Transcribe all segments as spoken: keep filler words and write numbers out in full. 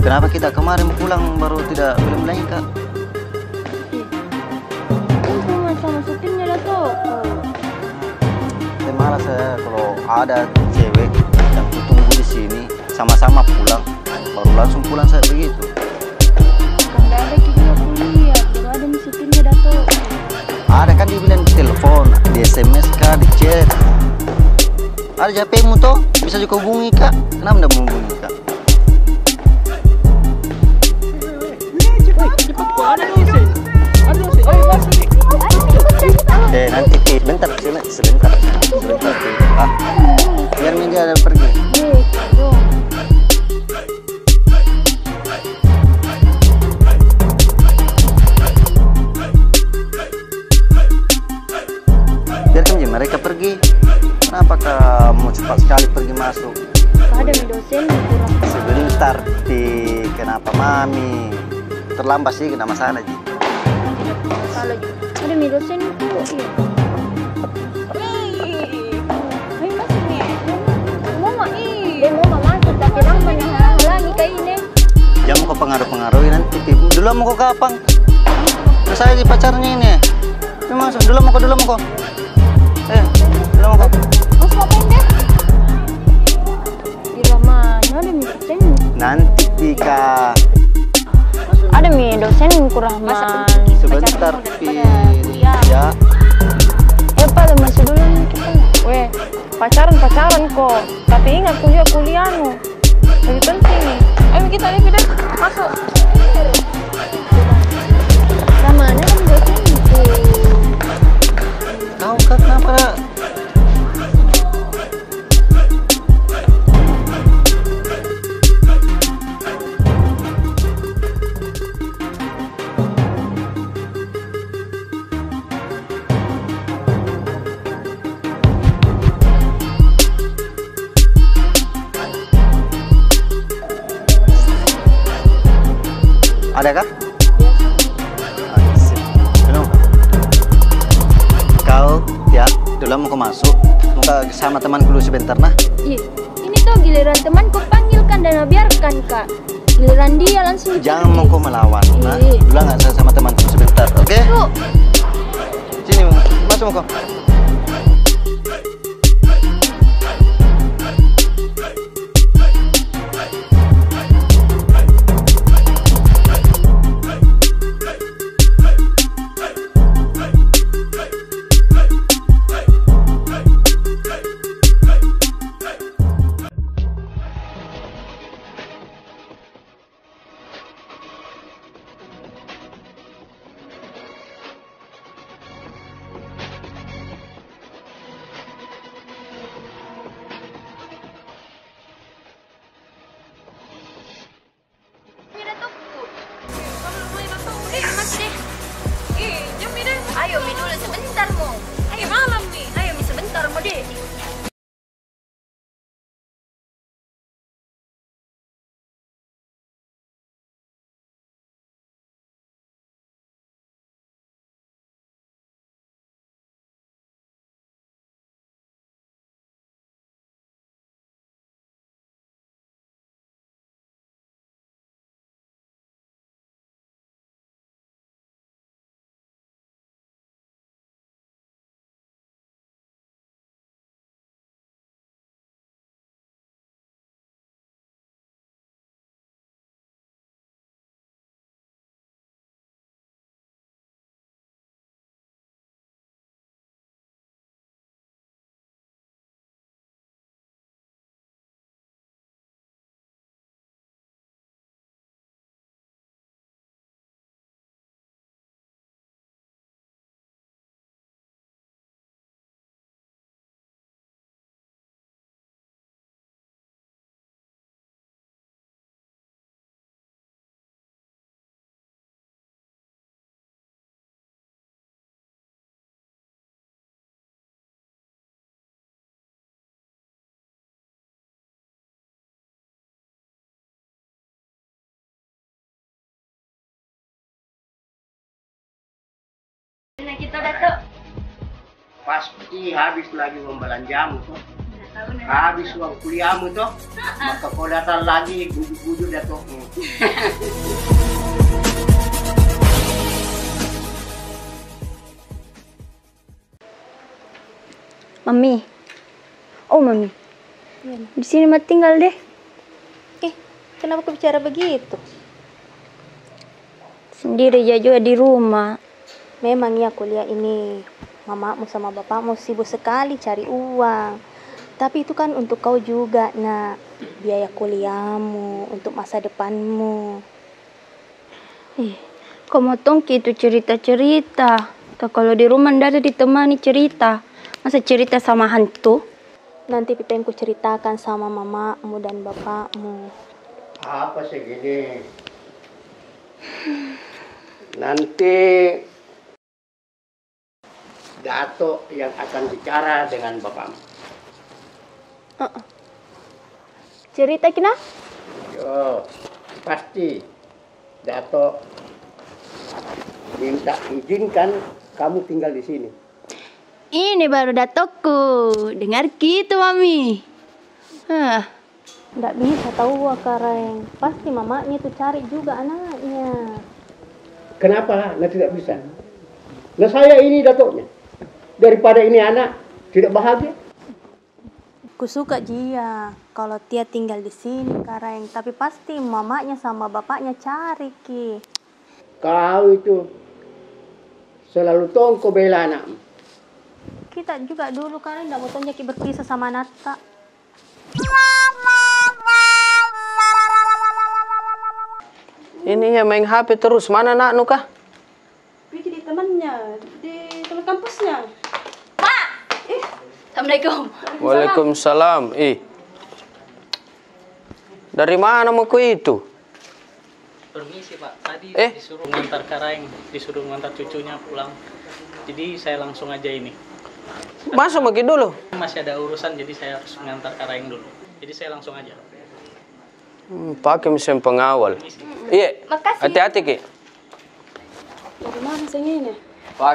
Kenapa kita kemarin pulang baru tidak bilang-bilang, Kak? Ih, kan cuma sama supirnya, Dato. Oh. Saya malas, saya, kalau ada cewek yang kutunggu di sini, sama-sama pulang, baru langsung pulang saya begitu. Kan ndak ada ki juga kuliah, baru ada mi supirnya, Dato. Ada kan dia bilang di telepon, di S M S kah, di chat. Ada H P-mu toh, bisa juga hubungi, Kak. Kenapa ndak menghubungi, Kak? Eh, nanti, Pi, bentar, sini, sebentar, sebentar, Pi. Ah, biar mi dia ada pergi. Biarkan ji mereka pergi. Kenapa kamu cepat sekali pergi masuk? Ada mi dosen kurang. Sebentar, Pi. Kenapa mami terlambat sih? Kena masalah ji. Salah ji. Ada mi dosen itu, iya. Ayo, masuk mi. Mau ma, ih. Dia mau ma masuk, tapi lama ni halangi kayak ini. Jangan kau pengaruh-pengaruhi nanti, Pi. Dulu mau kau kapang. Terus saya di pacarnya ini. Ini masuk, dulu mau kau, dulu mau kau. Eh, dulu mau kau. Terus ngapain deh? Di rumah, ada mi dosen. Nanti, Pi, Kak. Ada mi dosen kurang ma. Sebentar, Pi. Ya. Ya, pada masuk dulu nih kita. Weh, pacaran-pacaran ko. Tapi ingat kuliah, kuliahmu. Lebih penting nih. Ayo kita, ayo kita masuk. Sama, nah, kan dosen itu. Kau, Kak, kenapa, Kak? Ada kah? Ada sih. Kenapa? Kau, ya, dulu mau kau masuk, mau kau sama temanku dulu sebentar, nah. Iya. Ini toh giliran temanku panggil kan dan biarkan, Kak. Giliran dia langsung. Jangan mau kau melawan, nah. Iya. Dulu nggak saya sama temanku sebentar, oke? Yuk. Sini, masuk mau kau. Ayo mi dulu sebentar mo. Ayo malam mi. Ayo mi sebentar mo deh. Nah, kita, Dato. Pasti habis lagi uang belanjamu, toh. Habis uang kuliahmu toh, maka kau datang lagi bujuk-bujuk datokmu. Mami. Oh, Mami. Iya, Ma. Di sini ma tinggal deh. Eh, kenapa kau bicara begitu? Sendiri ja juga di rumah. Memang iya, kuliah ini mamamu sama bapamu sibuk sekali cari uang. Tapi itu kan untuk kau juga, Nak. Biaya kuliahmu, untuk masa depanmu. Ih, kau motong ki itu cerita-cerita. Ka kalau di rumah ndak ada ditemani cerita. Masa cerita sama hantu? Nanti pi peng ku ceritakan sama mamamu dan bapakmu. Apa segini? Nanti Dato yang akan bicara dengan bapakmu. Heeh. Cerita ki, Nak? Yo, pasti Dato minta izinkan kamu tinggal di sini. Ini baru datoku. Dengar ki itu, Mami. Hah. Ndak bisa taua, Karaeng. Pasti mamanya itu cari juga anaknya. Kenapa na tidak bisa? Na saya ini datonya. Daripada ini anak tidak bahagia. Kusuka ji iya kalau Tia tinggal di sini, Karaeng. Tapi pasti mamanya sama bapaknya cari ki. Kau itu selalu tong ko bela anakmu. Kita juga dulu, Karaeng, ndak mau tong jaki berpisah sama Natta. Ini iya main H P terus. Mana anaknu kah? Pergi di temannya, di teman kampusnya. Pak! Ih. Assalamualaikum. Waalaikumsalam. Ih. Dari mana mako itu? Permisi, Pak. Tadi disuruh ngantar Karaeng, disuruh ngantar cucunya pulang. Jadi saya langsung aja ini. Masuk maki dulu. Masih ada urusan, jadi saya harus ngantar Karaeng dulu. Jadi saya langsung aja. Hmm, pakai mesin pengawal. Iya. Makasih. Hati-hati ki. Dari mana seng ini?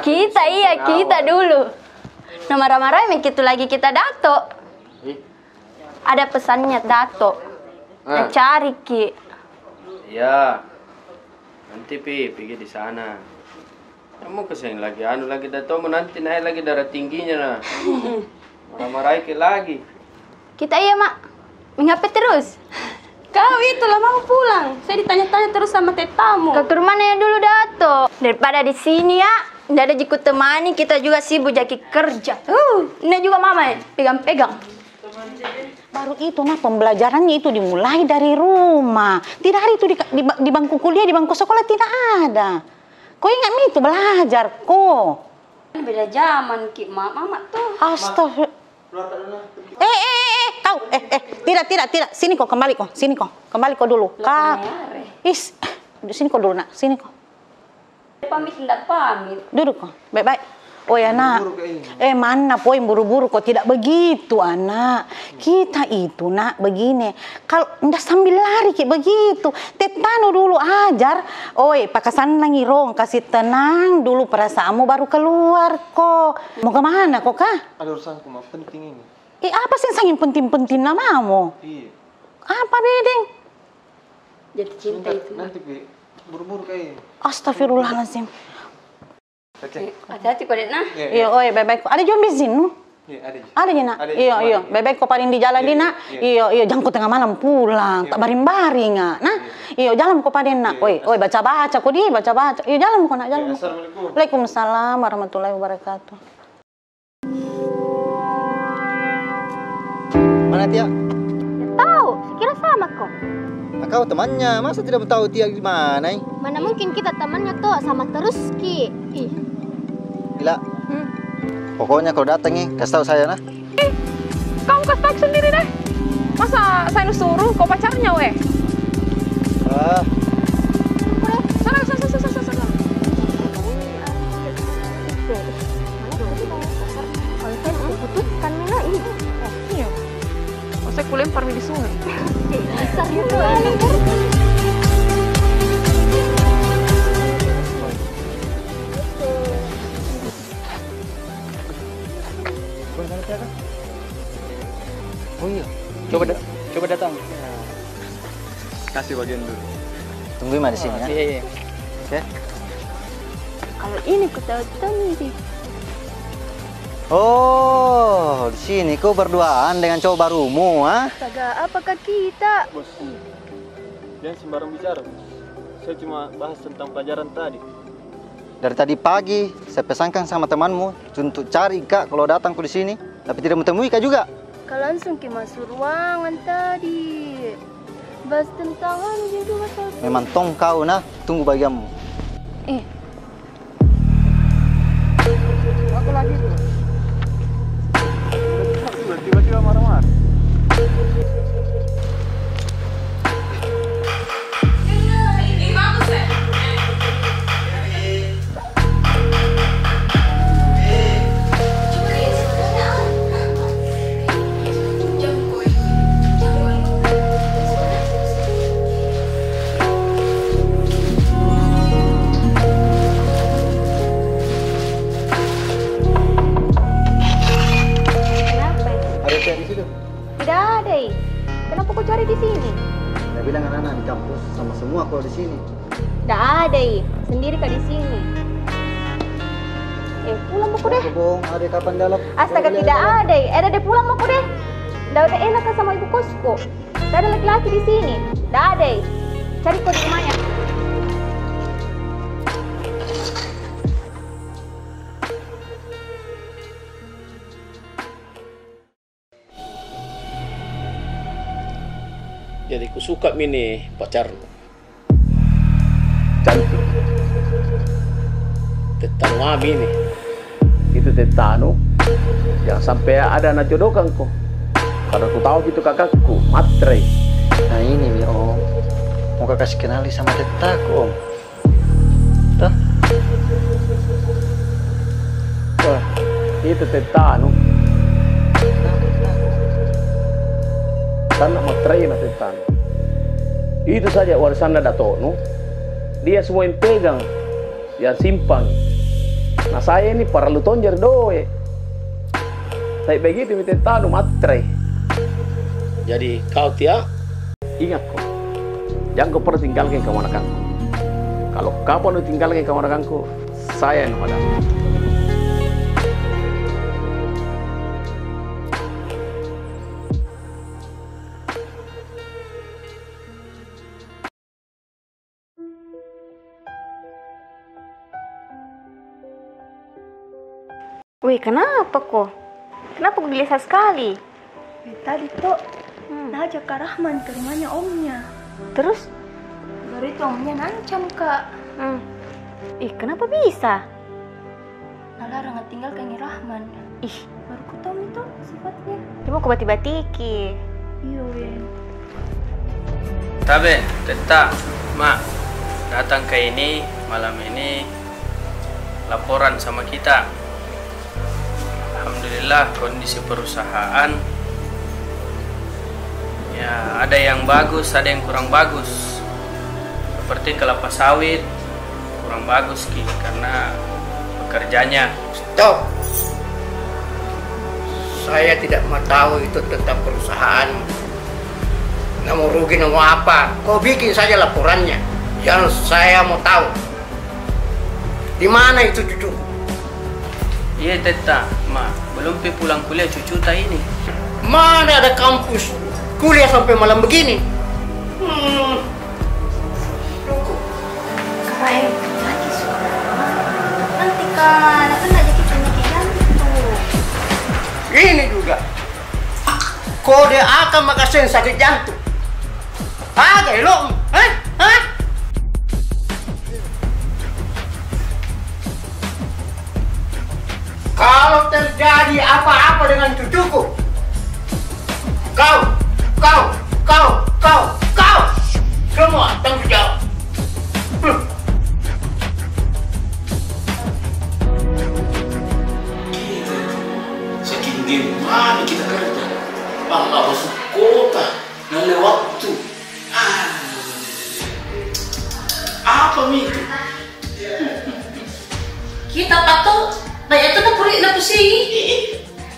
Kita, iya, kita dulu. Na marah-marah maki itu lagi kita dato. Ih. Ada pesannya dato. Ah. Na cari ki. Iya. Nanti pi, pergi di sana. Kamu keseng lagi, anu lagi, datomu nanti naik lagi darah tingginya, nah. Marah-marahi ki lagi. Kita iya, Mak. Mengapa terus? Kau itu lama mau pulang. Saya ditanya-tanya terus sama tetamu. Kau ke rumah ya dulu, Dato. Daripada di sini ya, ndak ada ji kutemani, kita juga sibuk jaki kerja. Uh, ini juga Mama ya, pegang-pegang. Baru itu, nah, pembelajarannya itu dimulai dari rumah. Tidak ada itu di, di, di bangku kuliah, di bangku sekolah tidak ada. Ko ingat mi itu belajar ko. Beda zaman ki, Mak. Mama tuh. Astaga. Eh, eh, eh, eh, kau. Eh, eh, tidak, tidak, tidak. Sini ko, kembali ko. Sini ko. Kembali ko dulu. Kau. Is, sini ko dulu, Nak. Sini ko. Pamit, ndak pamit. Duduk ko. Baik-baik. Oh ya, Nak. Buru-buru kayak ini. Eh, mana poin buru-buru ko, tidak begitu, anak. Kita itu, Nak, begini. Kalau ndak sambil lari ki begitu. Tetanu dulu ajar. Oi, pakasannangi rong, kasih tenang dulu perasaanmu baru keluar ko. Mau ke mana ko kah? Ada urusanku, Mak, penting ini. Eh, apa sih yang penting-penting namamu? Iya. Apa bedeng? Jatuh cinta itu, Mak. Nanti pi buru-buru kayak ini. Astagfirullahaladzim. Oke. Eh, hati-hati ko deh, nah. Iya, iya. Iyo, oi, baik-baik ko. Ada juga bensin, no? Iya, ada ji. Ada ji, Nak? Ada ji, iyo, iyo. Baik-baik ko paling di jalan di, Nak. Iya, iya. Iyo, iyo, jangan ko tengah malam pulang. Iya. Tak baring-baring, ah. Nah, iyo, jalan ko paling, Nak. Iya, iya. Oi, oi, baca-baca ko di, baca-baca. Iyo, jalan ko, Nak, jalan ko. Iya, assalamualaikum. Waalaikumsalam warahmatullahi wabarakatuh. Mana Tia? Tidak tahu, saya kira sama ko. Ah, kau temannya, masa tidak tahu Tia di mana, eh? Mana mungkin kita temannya toh, sama terus ki. Ih. Gila. Hmm. Pokoknya kalau datang, eh, kasih tahu saya, nah. Eh, kamu kasih tahu sendiri deh. Masa saya nu suruh, kau pacarnya, weh? Ah. Sana, sana, sana, sana, sana. Kalau saya putuskan, Mina, ini. Iya. Masa ku lempar mi di sungai. Cek, besar itu, eh. Oh iya. Coba da-, coba datang. Kasih bagian dulu. Tunggu ma di sini, ya. Iya, iya. Oke. Kalau ini ku tahu tadi. Oh, di sini kau berduaan dengan cowok barumu, ah? Astaga, apakah kita? Bos, jangan sembarang bicara, Bos. Saya cuma bahas tentang pelajaran tadi. Dari tadi pagi, saya pesankan sama temanmu untuk cari ka kalau datang ku di sini, tapi tidak menemui ka juga. Ka langsung ki masuk ruangan tadi. Bahas tentang anu juga, masalah. Memang tong kau, nah, tunggu bagianmu. Eh. Apa lagi itu? Tiba-tiba marah-marah. Kenapa? Ada cewek di situ? Tidak ada, ih. Kenapa kau cari di sini? Saya bilang anak-anak di kampus sama semua kalau di sini. Tidak ada, ih. Sendiri ka di sini. Eh, pulang mako deh. Bohong, ada kapan dalam? Astaga, tidak ada, ih. Eh, dah deh, pulang mako deh. Tidak ada enak ka sama ibu kosku. Tidak ada laki-laki di sini. Tidak ada, ih. Cari ko di rumahnya. Jadi kusuka mi ini pacarmu. Cantik. Tettanu ami ini. Itu tettanu, jangan sampai ada na jodohkan ko. Karena ku tahu itu kakakku, matre. Nah, ini mi, Om. Mau ka kasih kenali sama tettaku, Om. Toh? Wah, itu tettanu. Karena matre na tettanu. Itu saja warisanna dato'nu, dia semua yang pegang, yang simpan. Nah, saya ini parallu tonjar doe. Tapi begitu mi tettanu matre. Jadi kau tia? Ingat ko, jangko pernah tinggalkan kamanakanku. Kalau kau pernah tinggalkan kamanakanku, saya yang menghadapi. Weh, kenapa ko? Kenapa ko gelisah sekali? Eh, tadi toh, hmm, naajak Kak Rahman ke rumahnya omnya. Terus? Baru itu omnya nancam ka. Hmm. Ih, kenapa bisa? Nalarang tinggalkan Rahman. Ih. Baru kutahu itu sifatnya. Dia mau kubatiki-batiki. Iyo, weh. Tabe, Tetta, Ma, datang ke ini malam ini laporan sama kita. Alhamdulillah, kondisi perusahaan, ya, ada yang bagus, ada yang kurang bagus. Seperti kelapa sawit, kurang bagus ki karena pekerjanya. Stop. Saya tidak mau tahu itu tentang perusahaan. Namo rugi, namo apa. Kau bikin saja laporannya. Yang saya mau tahu, di mana itu cucuku? Iya, Tetta, Ma. Belum pi pulang kuliah cucuta ini. Mana ada kampus kuliah sampai malam begini? Hmm. Cukup. Kak, eh, mati suara. Nanti, Kak, nak kena jadi penyakit jantung. Ini juga. Kode akan makasen sakit jantung. Aga elokmu, hah? Hah? Kalau terjadi apa-apa dengan cucuku, kau, kau, kau, kau, kau, semua tanggung jawab. Huh. Kita itu, saking dia mami kita kerja. Bang, apa sukota? Nang lewat tu. Ah. Apa mi itu? Kita patut, baik itu na puri na pusing.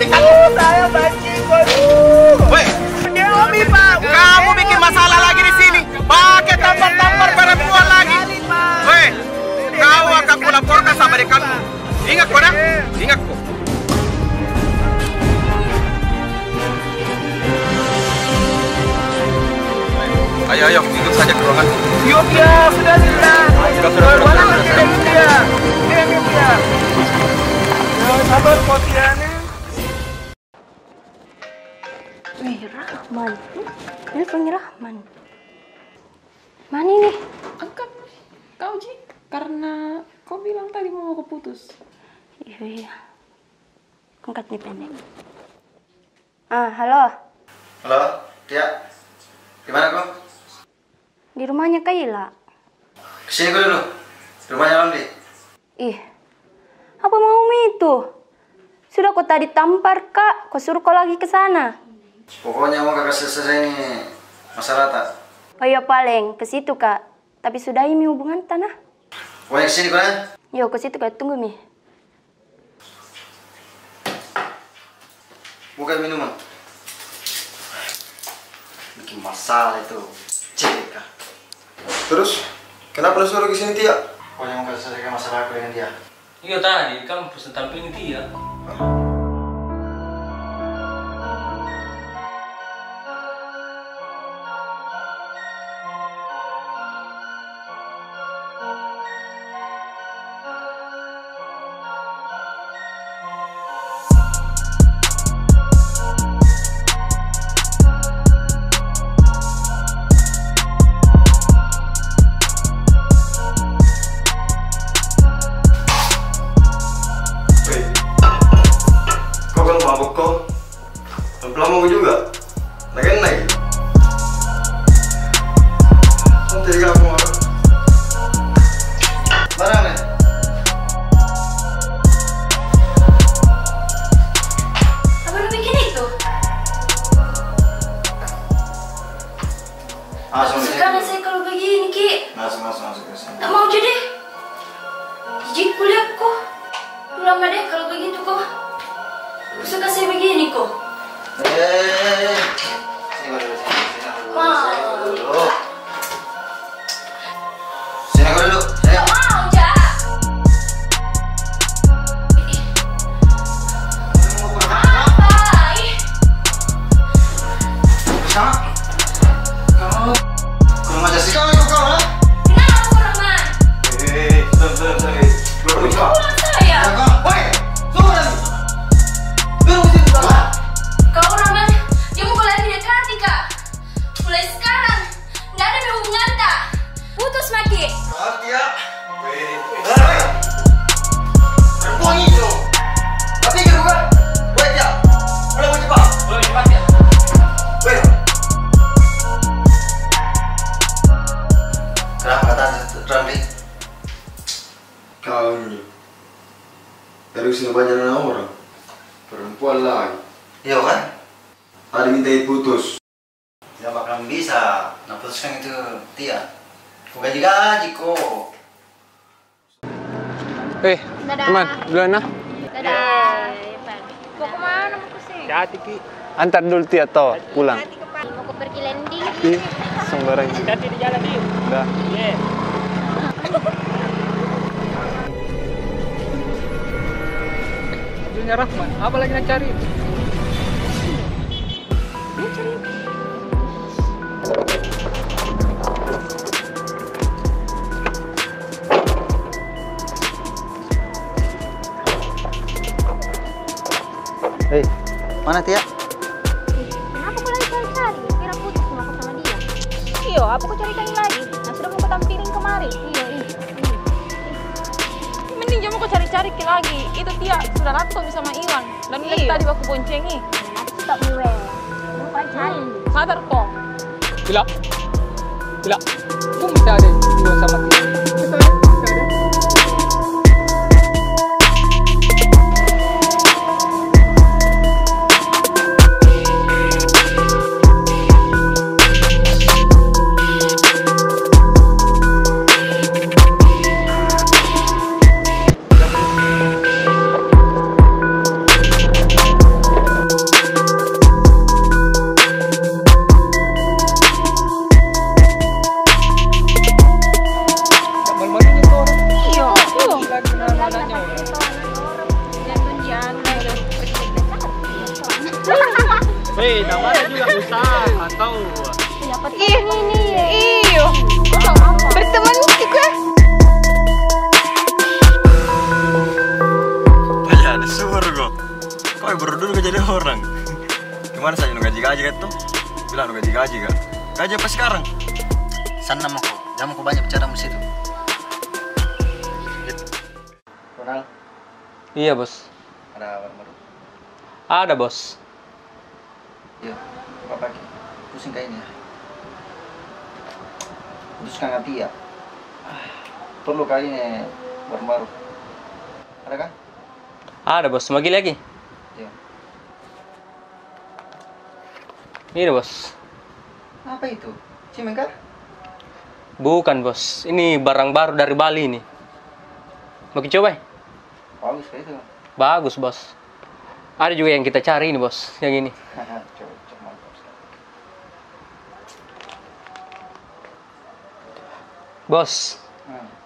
Tinggal. Saya pancing, bos. Weh. Dia Omi, Pak. Kamu bikin masalah lagi di sini. Pakai tampar-tampar perempuan lagi. Weh. Kau akan kulaporkan sama dekanmu. Ingat ko, nah? Ingat ko. Ayo, ayo, ikut saja ke ruangan. Yuk, ya, sudah, sudah. Sudah, sudah, sudah, sudah, sudah. Dia, dia, dia. Ya, sabar, kau, dia, nih. Weh, Rahman. Ini telepon Rahman. Mana ini? Angkat. Kau ji, karena kau bilang tadi mau kau putus. Iya, iya. Angkat nih pendek. Ah, halo. Halo, Tia. Di mana ko? Di rumahnya Kaila. Kesini ko dulu. Rumahnya Ramli. Ih, apa maumu itu? Sudah ko tadi tampar ka, ko suruh ko lagi ke sana. Pokoknya mau ka selesai ini masalah ta. Oh iya, paling ke situ ka. Tapi sudahi mi hubungan ta, nah. Pokoknya ke sini ko, nah. Yo, ke situ ka, tunggu mi. Buka minuman. Bikin masalah itu. Cek kah? Terus, kenapa lu suruh ke sini, Tia? Pokoknya mau ka selesaikan masalah aku dengan dia. Iyo, tadi kan pesan tampil ini, Tia. Hah? Hei, kau kalau mabuk kau, lama-lama juga. Nagen lagi. Santai ka, aku mau. Barang, eh. Apa lu bikin itu? Saya kalau begini, Ki. Masuk, masuk, masuk, masuk. Tak mau jadi. Jijik kuliah ko. Pulang mah deh kalau begitu ko. Suka saya begini ko. Eh, sini kau dulu, sini, sini dulu, sini dulu. Sini kau dulu, sini. Tak mau, Jak. Apa? Ih. Sama. Kau kurang ajar sekali kau, ha? Kenapa kurang ajar? Eh, eh, eh, bentar, bentar, bentar, eh. Keluar dulu, coba. Pulang saya. Ya, kau. Woi, keluar dulu. Duduk di situ, coba. Kau orang mana? Dia mau lagi dekati, Kak. Mulai sekarang, nggak ada hubungan, Kak. Putus maki. Maaf, Tia. Weh. Hei. Perempuan itu. Tapi ke bukan? Weh, Tia. Boleh, boleh cepat. Boleh cepat, Tia. Weh. Kenapa kata Ramli? Kau ini. Dari usia banyak anak orang. Perempuan lagi. Iya, kan? Tadi minta putus. Tidak bakalan bisa naputuskan itu Tia. Ku gaji-gaji ko. Eh, dadah. Teman, duluan nah. Dadah. Mau ke mana, mau ke sini? Hati-hati ki. Antar dulu Tia toh pulang. Hati-hati ke, Pak. Mau ke pergi landing. Ih, sembarang. Hati-hati di jalan, Dik. Dah. Iya. Mobilnya Rahman, apa lagi nak cari? Hei, mana Tia? Ih, kenapa kau lagi cari-cari? Kira putus aku sama dia. Iyo, apa kau cari-cari lagi? Nah, sudah mau kau tampilin kemari. Iyo, ih, ih, ih. Mending jangan kau cari-cari ki lagi. Itu Tia sudah rata bisa sama Iwan. Dan lagi tadi aku boncengi. Aku tak mewah. Mau kau cari. Hmm, sadar ko. Gila. Gila. Aku minta ada dua sama Tia. Minta ada, minta ada. Malu-malunya kau orang. Iyo. Iyo. Lagi anak-anaknya orang. Hei, namanya juga usaha, tahu. Ih, ini, iyo. Berteman juga. Payah ada suruh kau. Kau baru dulu kau jadi orang. Gimana saja nu gaji-gaji kau tuh? Bilang nu gaji-gaji kau. Gaji apa sekarang? Sana mau kau. Jangan kau banyak bicara di situ. Ronald. Iya, Bos. Ada kabar baru? Ada, Bos. Iya, apa pagi? Pusing kayak ini ya. Putuskan hati ya. Ah, perlu kali ini baru-baru. Ada kah? Ada, Bos. Mau lagi? Iya. Ini, Bos. Apa itu? Cimeng kah? Bukan, Bos. Ini barang baru dari Bali ini. Mau coba? Bagus kah itu? Bagus, Bos. Ada juga yang kita cari ini, Bos. Yang ini. Cocok, mantap sekali. Bos,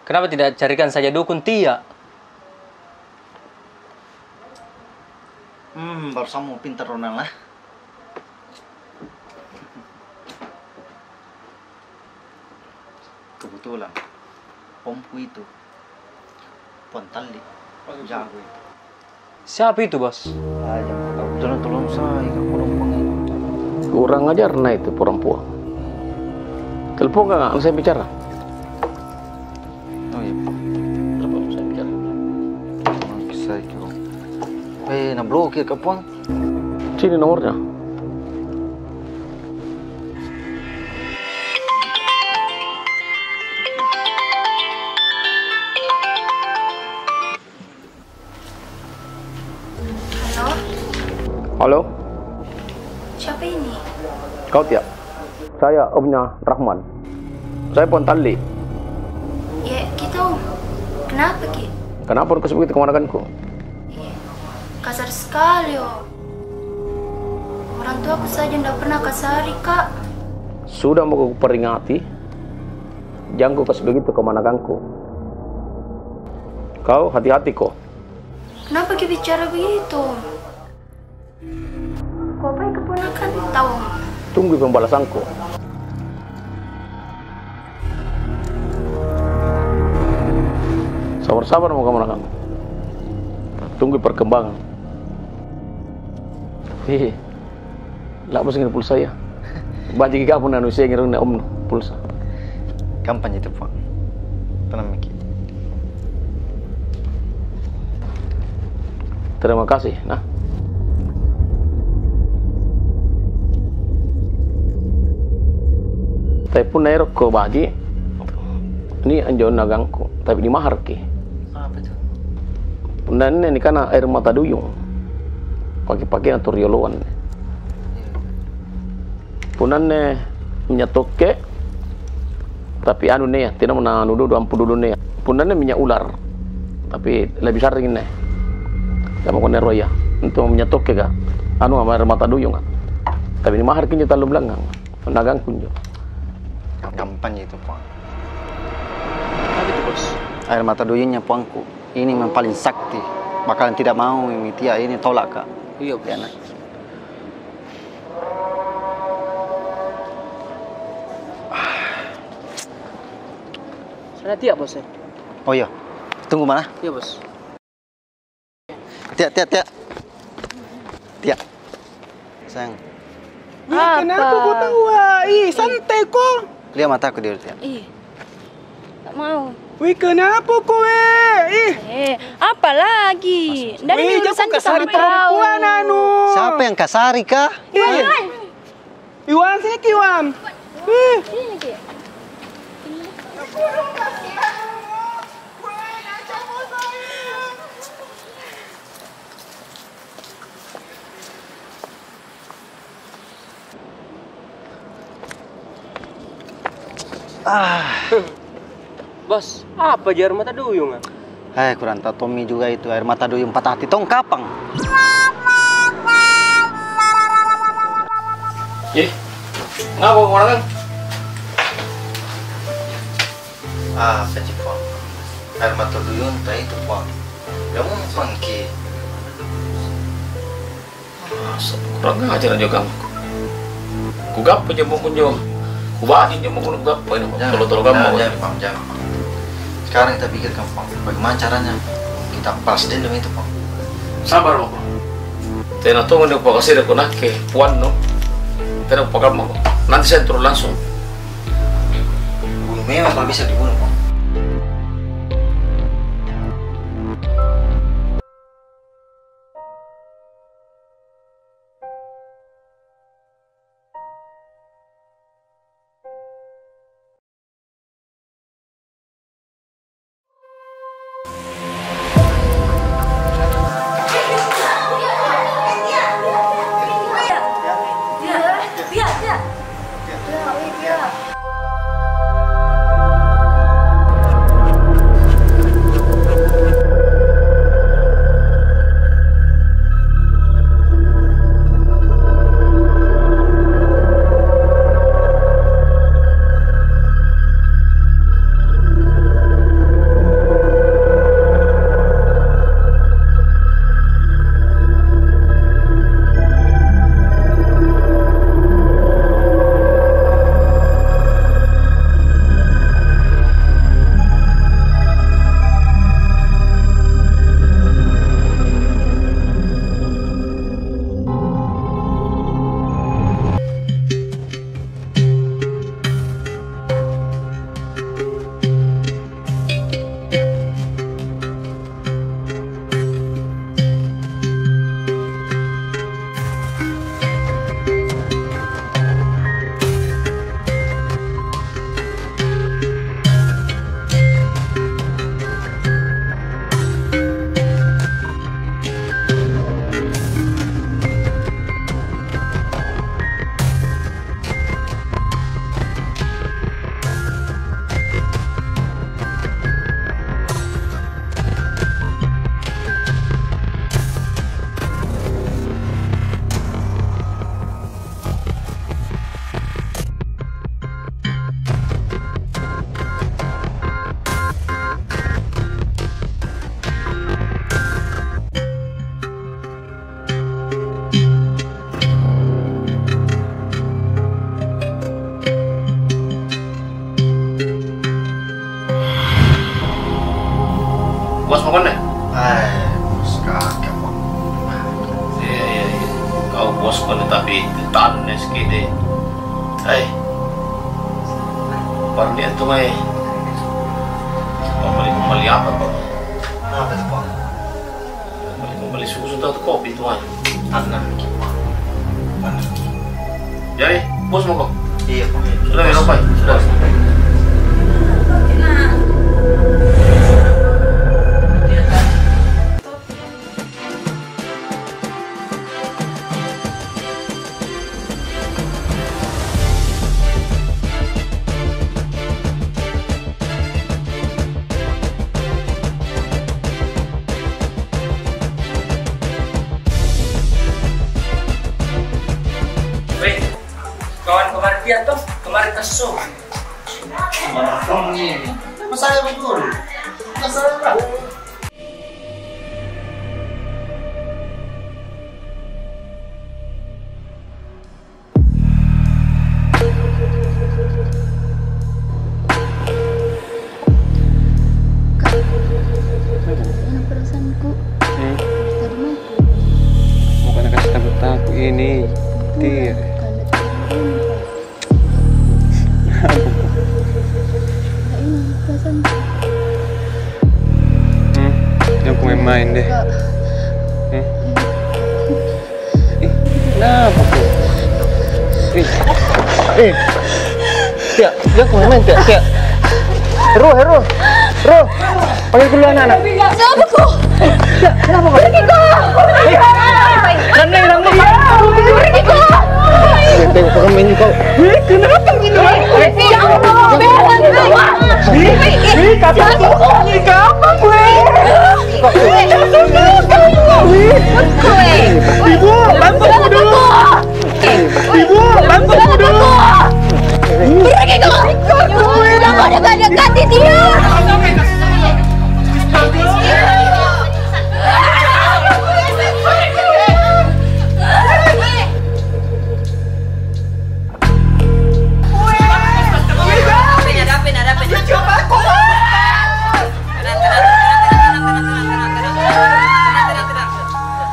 kenapa tidak carikan saja dukun Tia? Hmm, baru sama pintar Ronald lah. Kebetulan omku itu Pontalli jago itu. Siapa itu, Bos? Tolong, tolong saya, Kak, tolong. Kurang ajar nah itu perempuan. Telepon nggak, saya bicara. Oh iya. Telepon saya bicara. Bisa itu. Eh, na blokir, Kak, Puang. Sini nomornya. Halo? Halo? Siapa ini? Kau Tia? Saya omnya Rahman. Saya pun tali. Ye, kita, Om. Kenapa ki? Kenapa kau sebegitu kemanakanku? Ye, kasar sekali, Om. Orang tuaku saja ndak pernah kasari ka. Sudah mau kuperingati, jangko kas begitu kemanakanku. Kau hati-hati ko. Kenapa ki bicara begitu? Kau apa keponakan tahu? Tunggu pembalasanku. Sabar-sabar mau kemanakan. Tunggu perkembangan. Hehe. Lah, bos, ini pulsa ya. Bajiki kapang na nusia ngerung na om no pulsa. Gampang itu, Pak. Tenang miki. Terima kasih, nah. Tapi pun naik rokok baji, ini anjo nagangku, tapi di mahar ki. Apa itu? Punna nne ni kana air mata duyung. Pake-pake na tu rioloan. Punna nne minyak toke, tapi anu nne ya, tena mena anu dulu, ampu dulu nne ya. Punna nne minyak ular, tapi lebih sering nne. Sama kone roya. Untuk minyak toke ka. Anu ama air mata duyung ka. Tapi ni mahar kinjo tallu belangang. Nagangku njo. Gampang itu, Pak. Apa itu, Bos? Air mata duyungnya puangku. Ini memang paling sakti. Bakalan tidak mau mitia ini tolak ka. Iya, Bos. Ya, nah. Sana tia, Bos, ya? Oh iya. Tunggu mana? Iya, Bos. Tia, tia, tia. Tia. Sayang. Ih, kenapa kau tawa? Ih, santai ko. Lihat mataku dulu, tia. Ih, tak mau. Wih, kenapa ko, eh? Ih. Eh, apa lagi? Dari urusan kita sama kau. Siapa yang kasari kah? Ih. Iwan, sini ki, Iwan. Ih. Ah. Bos, apa ji air mata duyung, ah? Eh, kurang tahu Tommy juga itu, air mata duyung patah hati tong kapang. Ih, ngapa kau orang kan? Ah, apa ji, Pong? Air mata duyung tah itu, Pong. Kamu pangki. Kurang ajar aja kamu. Kugappa ji mukuna. Kubadi ji mukuna, kugappa ini. Tolo-tolo kamu. Jangan, Pong, jangan, Pong. Sekarang kita pikirkan, Pong, bagaimana caranya kita balas dendam itu, Pong. Sabar mako. Tena tongko ni kupakasiri ko nakke puannu. Tena kupakamma ko. Nanti saya turun langsung. Memang tak bisa dibunuh, Pong. Bos mako ne? Eh, bos kaka, Pak. Iya, iya, iya. Kau bos ko ne, tapi tanne sikit deh. Hei. Pardian tu mai. Pembeli-pembeli apa, Pak? Apa tu, Pak? Pembeli-pembeli susu atau kopi tu mai. Tanah. Jadi, bos mako? Iya, Pak. Sudah, ya, Pak. Sudah. Weh, kawan kemarin dia toh, kemarin kesu. Mana kamu ini? Apa saya betul? Apa saya, Pak? Kak, mana perasaanku? Hmm? Tadi mati. Bukan kasih takut-takut ini. Tir. Bukan, bukan, bukan. Apa kau? Kak, ini perasaanku. Hmm? Jangan ku main-main deh. Kak. Hmm? Eh, kenapa kau? Eh, eh, Tia, jangan kau main, Tia, Tia. Heru, Heru, Heru, panggil dulu anak-anak. Siapa kau? Tia, kenapa kau? Pergi kau! Eh, Ramli, Ramli. Pergi kau! Eh, tengok kau main kau. Eh, kenapa kau? Eh, ya Allah, eh, kata kau, eh, kenapa kau? Ibu, bantu aku dulu. Ibu, bantu aku dulu. Pergi kau. Jangan dekati dia. Ada apa, ada apa, ada apa? Tenang, tenang, tenang.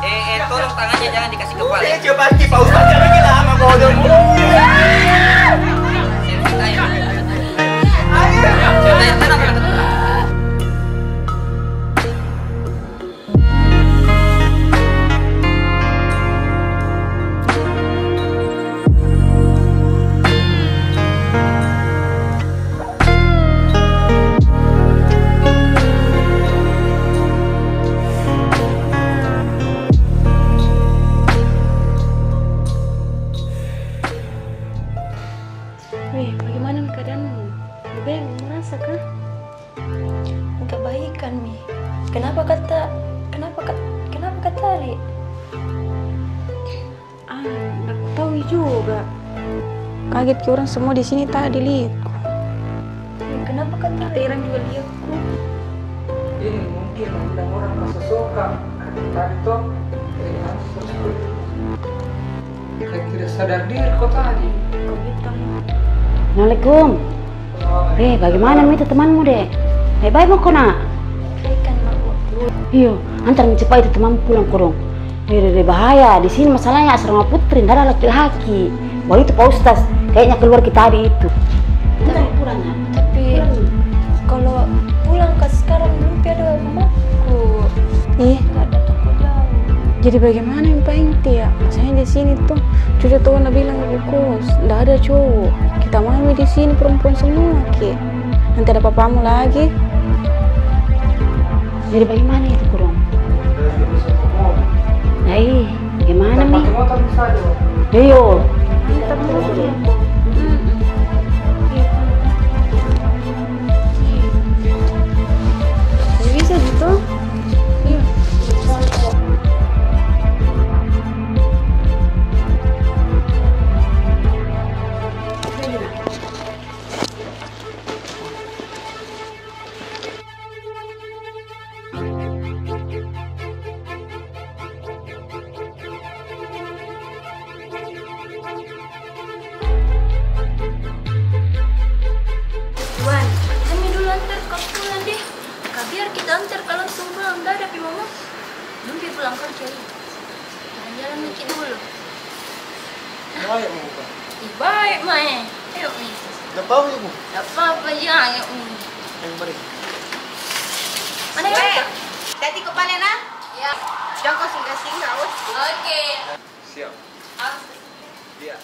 Eh, eh, tolong tangannya jangan dikasih kepala. Eh, coba Pak Ustaz, jangan lama bodoh. Selfie time. Ayo. Selfie time, tenang, tenang, tenang. Weh, bagaimana keadaanmu? Lebih baik merasa kah? Agak baikan mi. Kenapa kata, kenapa kat-, kenapa kata tarik? Ah, ndak tahu juga. Kaget ki orang semua di sini tadi lihat. Eh, kenapa kata tarik? Orang juga lihat ku. Ini mungkin undang orang rasa suka. Tadi toh, eh, langsung. Kayak tidak sadar diri kau tadi. Kau hitam. Assalamualaikum. Eh, bagaimana mi itu temanmu, Dek? Baik-baik mako, Nak? Baik kan, Mak? Iyo, antar mi cepat itu temanmu pulang kodong. Eh, Dek, bahaya. Di sini masalahnya asrama putri, ndak ada laki-laki. Baru itu Pak Ustaz, kayaknya keluar kita hari itu. Tapi kalau pulang ke sekarang, belum pi ada rumahku. Ih. Nggak ada toko jauh. Jadi bagaimana yang paling, Tia? Masalahnya di sini tuh, cucu tuh na bilang bagus, ndak ada cowok. Kita mami di sini perempuan semua ki. Nanti ada papamu lagi. Jadi bagaimana itu, Kurung? Ai, bagaimana mi? Iyo. Bisa gitu? Iya. Mama, belum pi pulang kerja, ih. Jalan-jalan dikit dulu. Baik, mau buka? Ih, baik, Mai. Ayo, Mi. Ndak apa-apa, Ibu? Ndak apa-apa, jangan, Mi. Ayo, mari. Mana, ya? Weh, tadi ke panen, ah? Ya. Jangan kau singgah-singgah, awas. Oke. Siap. Awas. Iya.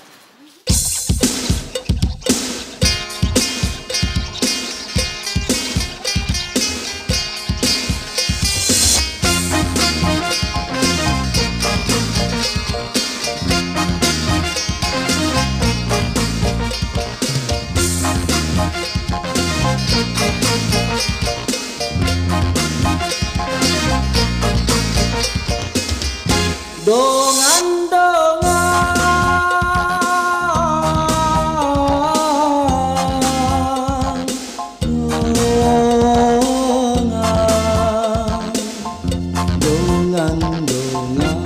Dongan-dongan. Dongan, dongan, dongan.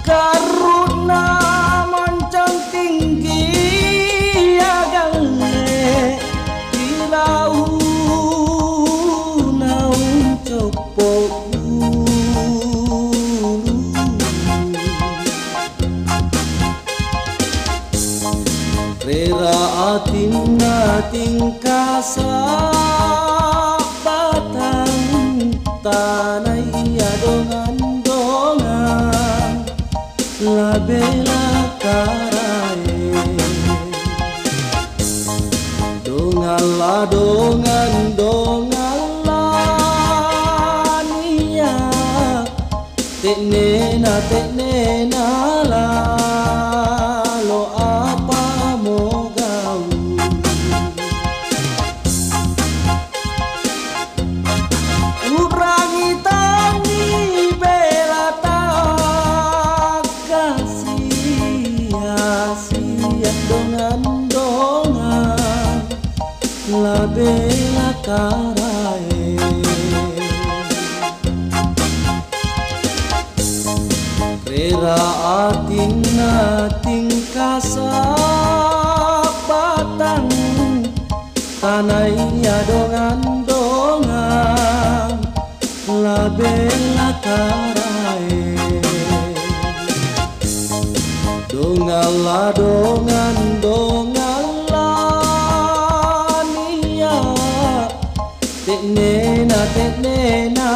Karuna moncong tinggi agalle, di bau naung coppo bulu. Rera atinna tingkasa batang tanaya dongan-dongan. La bela karae. Dongan la, dongan, dongan la nia. Teknena, teknena lalo apa mo gau. Urangi tani bela takasia-sia dongan-dongan, la bela karae. Rera atinna tingkasa batang tanaya dongan-dongan, la bela karae. Dongan la, dongan, dongan la nia. Teknena, teknena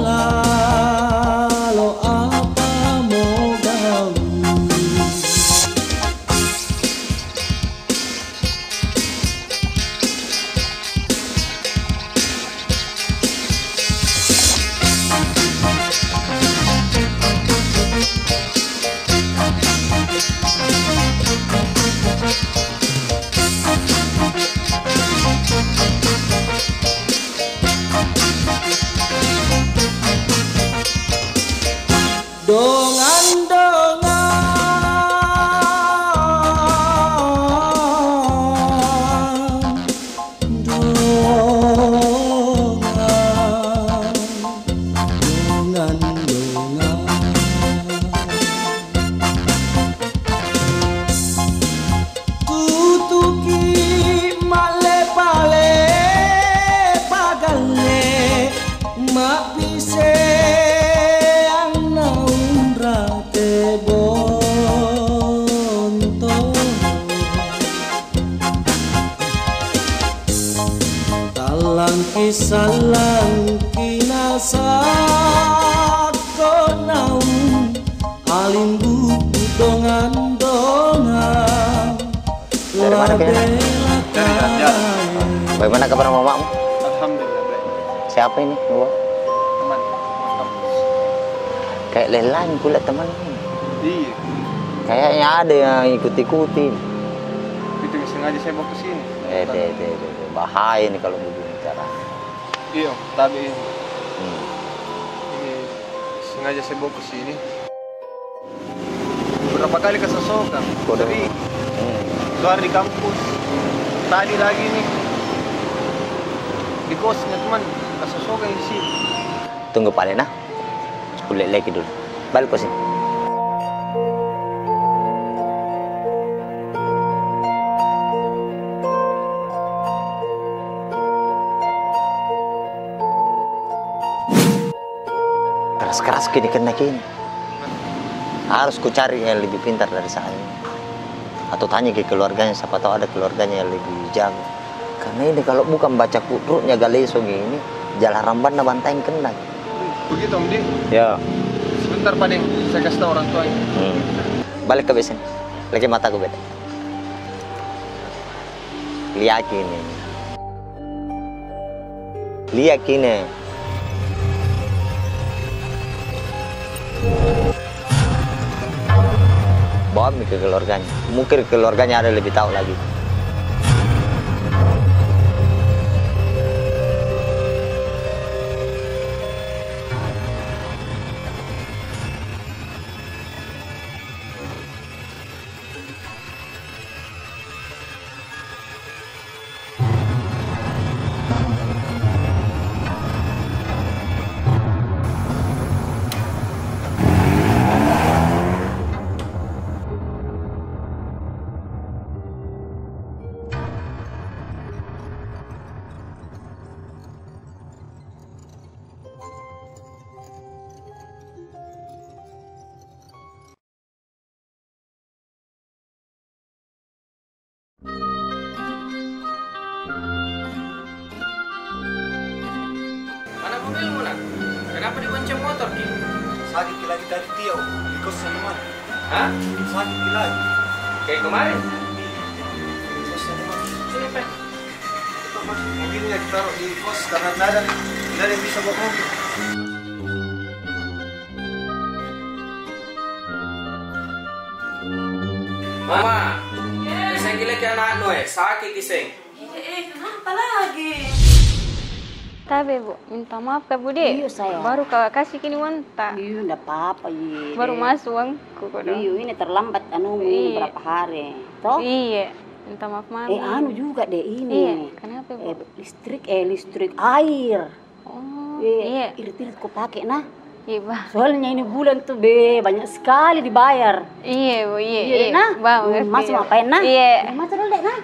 lalo apa mo gau. Dongan-dongan, dongan, dongan-dongan. Tutuki malepa-lepa galle, mappiseang naung rate bonto. Tallangki sallangki nasakko naung alimbubu dongan-dongan. Dari mana kalian? Dari Banjar. Bagaimana kabar mamamu? Alhamdulillah, baik. Siapa ini? Dua? Teman. Kayak lain-lain pula teman ini. Iya. Kayaknya ada yang ikut-ikutin. Itu yang sengaja saya bawa ke sini. Eh, deh, deh, deh, deh. Bahaya ini kalau begini caranya. Iya, tabe ini. Hmm. Ini sengaja saya bawa ke sini. Berapa kali kasosokan. Sering. Hmm. Keluar di kampus. Tadi lagi nih. Di kosnya teman, kasosokan di sini. Tunggu pale nah. Kulihat lagi dulu. Balik ke sini. Oke, dikena kini. Harus ku cari yang lebih pintar dari saya. Atau tanya ke keluarganya, siapa tahu ada keluarganya yang lebih jago. Karena ini kalau bukan baca kudruknya Galeso ini, jalaran banna bantaeng kena. Begitu, Om Di? Ya. Sebentar, Pak Deng. Saya kasih tahu orang tuanya. Hmm. Balik ke biasanya. Lagi mataku bete. Lihat ini. Lihat ini. Bawa mi ke keluarganya. Mungkin keluarganya ada lebih tahu lagi. Mana mobilmu, Nak? Kenapa dibonceng motor ki? Sakit ki lagi tadi, Tio. Di kos sana, Mak. Hah? Sakit ki lagi. Kayak kemarin? Iya. Di kos sana, Mak. Sini, Pak. Mobilnya ditaruh di kos karena tidak ada, tidak ada yang bisa bawa mobil. Mama, kiseng ki lagi anakmu, eh, sakit kiseng. Iya, eh, kenapa lagi? Tabe, Bu, minta maaf ka, Bu, deh. Iya, sayang. Baru ka kasih kini uang ta. Iya, ndak apa-apa, iya. Baru masuk uangku, kodong. Iya, ini terlambat anu, ini berapa hari, toh? Iya. Minta maaf, Mami. Eh, anu juga deh ini. Iya, kenapa, Bu? Eh, listrik, eh, listrik, air. Oh, iya. Irit-irit ku pake, nah. Iya, Bah. Soalnya ini bulan tuh, be, banyak sekali dibayar. Iya, Bu, iya, iya, nah. Bah, masuk ngapain, nah? Iya. Masuk dulu deh, nah.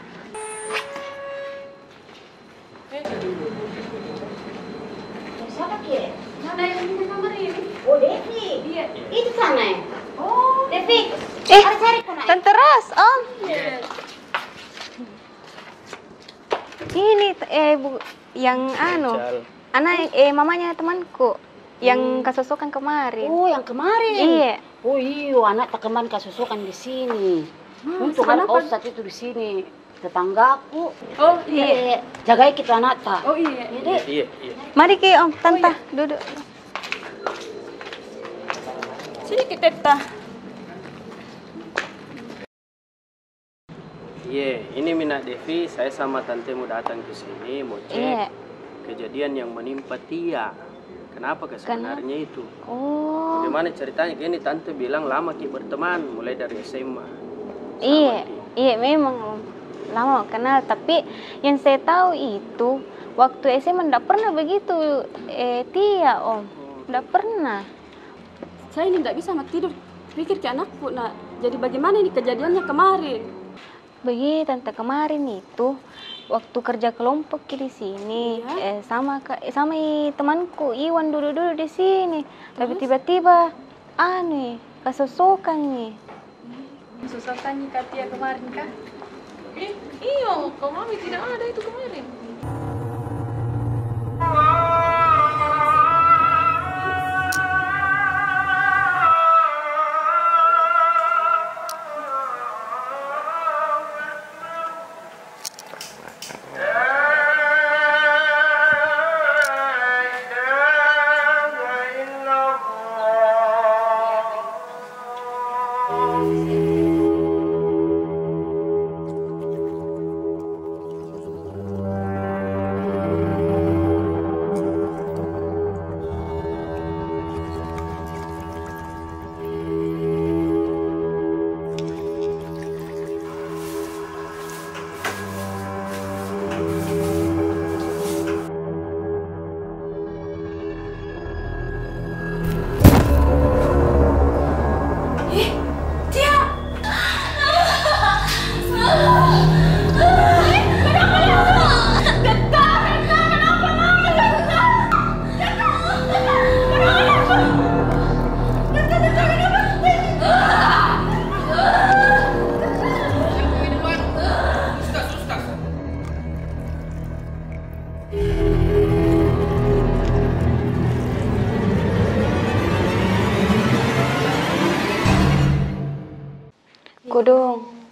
Siapa, Ki? Mana yang punya kamar ini? Oh, Devi. Iya. Itu sana, ya? Oh. Devi, eh, cari-cari kau, nak. Tante Ros, Om. Iya. Ini, eh, Bu, yang anu, anak, eh, mamanya temanku, yang kasosokan kemarin. Oh, yang kemarin? Iya. Oh, iyo, anak ta kemarin kasosokan di sini. Untung ada Ustadz itu di sini, tetanggaku. Oh, iya. Jagai kita anak ta. Oh, iya. Iya, Dek. Iya, iya. Mari ki, Om, Tante, duduk. Sini ki, Tante. Iye, ini mi Nak Devi, saya sama tantemu datang ke sini mau cek kejadian yang menimpa Tia. Kenapa ke sebenarnya itu? Oh. Bagaimana ceritanya? Ini tante bilang lama ki berteman, mulai dari S M A. Iye, iye, memang, Om. Lama kenal, tapi yang saya tahu itu, waktu S M A ndak pernah begitu, eh, Tia, Om. Ndak pernah. Saya ini ndak bisa ma tidur. Pikir ki anakku, Nak. Jadi bagaimana ini kejadiannya kemarin? Begini, Tante, kemarin itu waktu kerja kelompok ki di sini, eh, sama ka-, eh, sama i temanku Iwan duduk-duduk di sini. Tapi tiba-tiba, anu, kasosokan i. Susah tanya Katia kemarin, kah? Eh, iyo, kau mami tidak ada itu kemarin.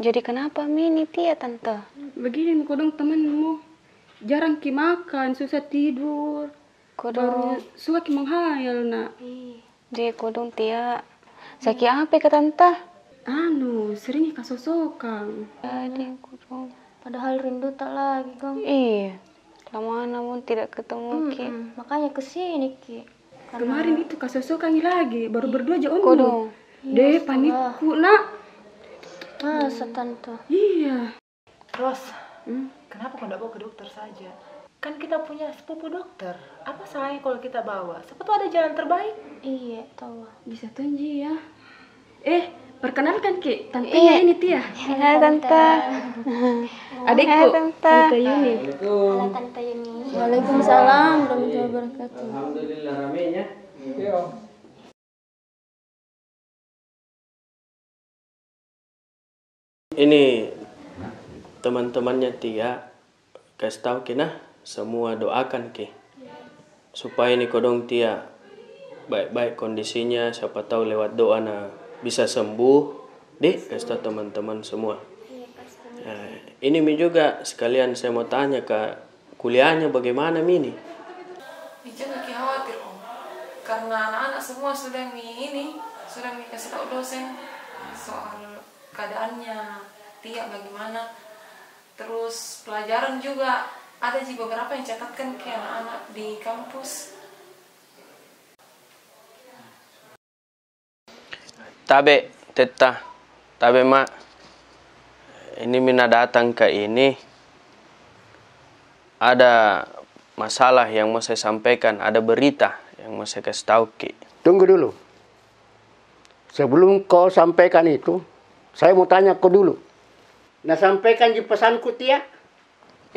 Jadi kenapa mi ini Tia, Tante? Begini mi kodong temanmu. Jarang ki makan, susah tidur. Kodong. Baru suka ki menghayal, Nak. Ih. Jadi kodong Tia. Sakit apa ka, Tante? Anu, sering kasosokan. Jadi kodong. Padahal rindu tak lagi, Kang. Iya. Lama namun tidak ketemu ki. Mm-mm. Makanya ke sini ki. Karena kemarin itu kasosokan lagi, baru berdua aja, Om. Kodong. Deh, panikku, Nak. Masa, Tante? Iya. Ros, kenapa kau ndak bawa ke dokter saja? Kan kita punya sepupu dokter. Apa salahnya kalau kita bawa? Siapa tahu ada jalan terbaik. Iya, tahu. Bisa tuh, Ji, ya. Eh, perkenalkan ki, tantenya ini Tia. Halo, Tante. Adikku, Tante Yuni. Halo, Tante Yuni. Waalaikumsalam warahmatullahi wabarakatuh. Alhamdulillah, ramenya. Ini teman-temannya Tia, kasih tau ki nah, semua doakan ki. Supaya ini kodong Tia baik-baik kondisinya, siapa tau lewat doa na bisa sembuh. Di, kasih tau teman-teman semua. Nah, ini mi juga sekalian saya mau tanya, Kak. Kuliahnya bagaimana mi ini? Ini juga ki khawatir, Om. Karena anak-anak semua sudah mi ini, sudah mi kasih tahu dosen soal keadaannya Tia bagaimana. Terus pelajaran juga ada ji beberapa yang catatkan ki anak-anak di kampus. Tabe, Tetta. Tabe, Ma. Ini mi na datang ka ini. Ada masalah yang mau saya sampaikan, ada berita yang mau saya kasih tau ki. Tunggu dulu. Sebelum kau sampaikan itu, saya mau tanya kau dulu. Na sampaikan ji pesanku, Tia?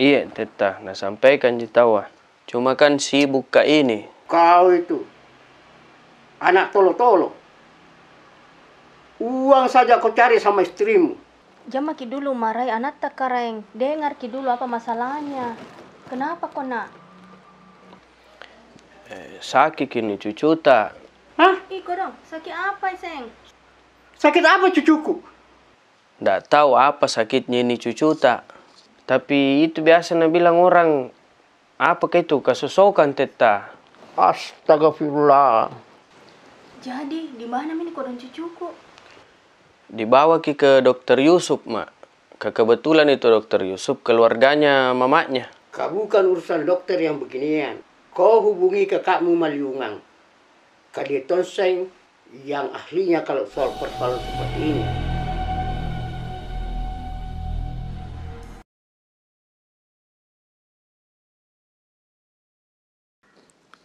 Iye, Tetta, na sampaikan ji tawa. Cuma kan sibuk ka ini. Kau itu, anak tolo-tolo. Uang saja kau cari sama istrimu. Jama ki dulu marahi anakta, Kareng. Dengar ki dulu apa masalahnya. Kenapa ko, Nak? Eh, sakit ki ini cucuta. Hah? Ih, kodong, sakit apa, Seng? Sakit apa cucuku? Ndak tau apa sakitnya ini cucuta. Tapi itu biasa na bilang orang, apa ka itu, kasosokan, Tetta. Astagfirullah. Jadi, di mana mi ini kodong cucuku? Dibawa ki ke dokter Yusuf, Ma. Ka kebetulan itu dokter Yusuf keluarganya mamaknya. Ka bukan urusan dokter yang beginian. Kau hubungi kakakmu Maliungang. Ka dia tonseng yang ahlinya kalau soal persoalan seperti ini.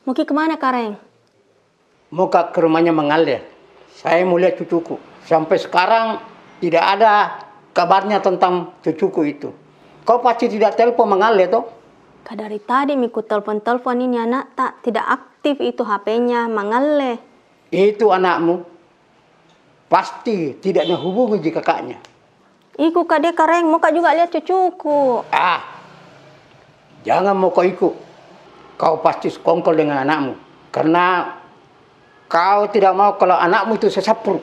Mau ki kemana, Kareng? Mau ka ke rumahnya Mangalle. Saya mau lihat cucuku. Sampai sekarang tidak ada kabarnya tentang cucuku itu. Kau pasti tidak telepon Mangalle, toh? Ka dari tadi mi ku telepon-telepon ini anakta, tidak aktif itu H P-nya Mangalle. Itu anakmu pasti tidak na hubungi ji kakaknya. Iku ka deh, Kareng, mau ka juga lihat cucuku. Ah, jangan mau kau iku. Kau pasti sekongkol dengan anakmu. Karena kau tidak mau kalau anakmu itu sesapruk.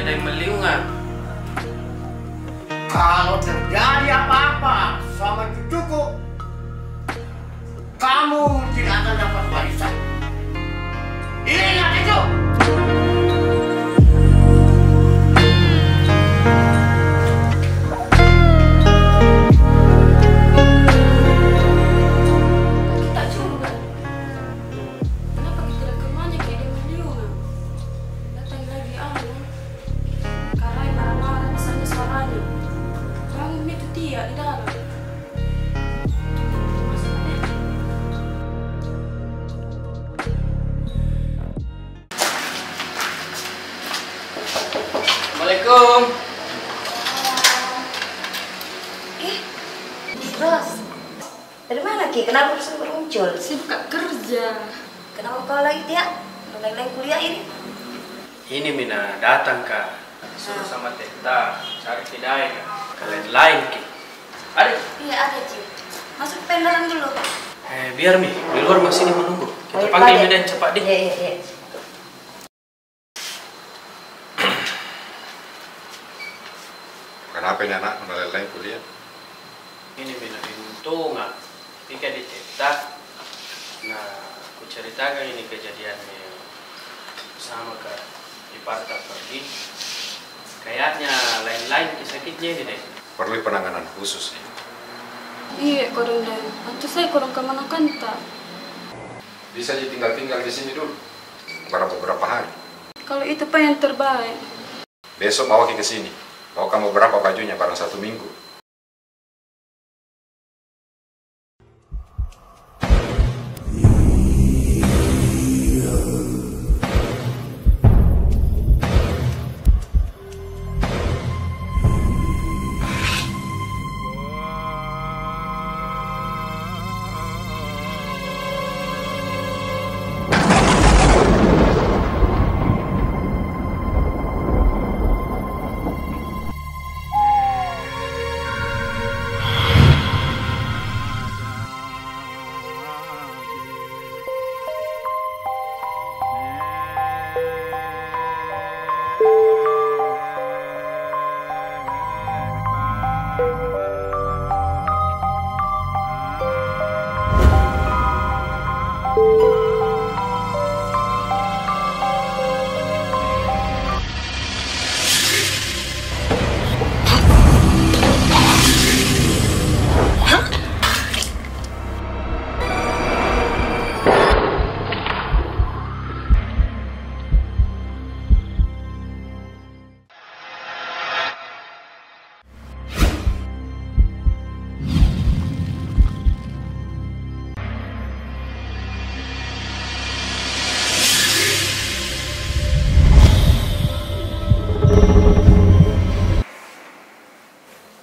Meliungan. Kalau terjadi apa-apa sama cucuku, kamu tidak akan dapat warisan. Ingat itu. Kita curiga. Kenapa kita tidak ke rumahnya kayak dia meliungan? Datang lagi anu. Karai marah-marah, misalnya suaranya. Bangun itu Tia di dalam. Assalamualaikum. Eh, Ros. Dari mana ki? Kenapa baru muncul? Sibuk ka kerja. Kenapa kau lagi, Tia? Lain-lain kuliah ini? Ini mi na datang ka. Suruh sama Teta cari ki Daeng ka. Ka lain-lain ki. Ada? Iya, ada ji. Masuk pi dalam dulu. Eh, biar mi di luar masih ini menunggu. Kita panggil mi Daeng cepat di. Iya, iya, iya. Kenapa ini anak, mana lain-lain kuliah? Ini mi na bingung tu, Nga. Pi ka di Teta, na kuceritakan ini kejadiannya sama ka di Parta pergi. Kayaknya lain-lain ki sakitnya ini deh. Perlu penanganan khusus ini. Iya, kodong deh. Antu saya kodong kemanakanta. Bisa ji tinggal-tinggal di sini dulu. Berapa, berapa hari? Kalau itu pa yang terbaik. Besok bawa ki ke sini. Bawa kamu berapa bajunya, barang satu minggu.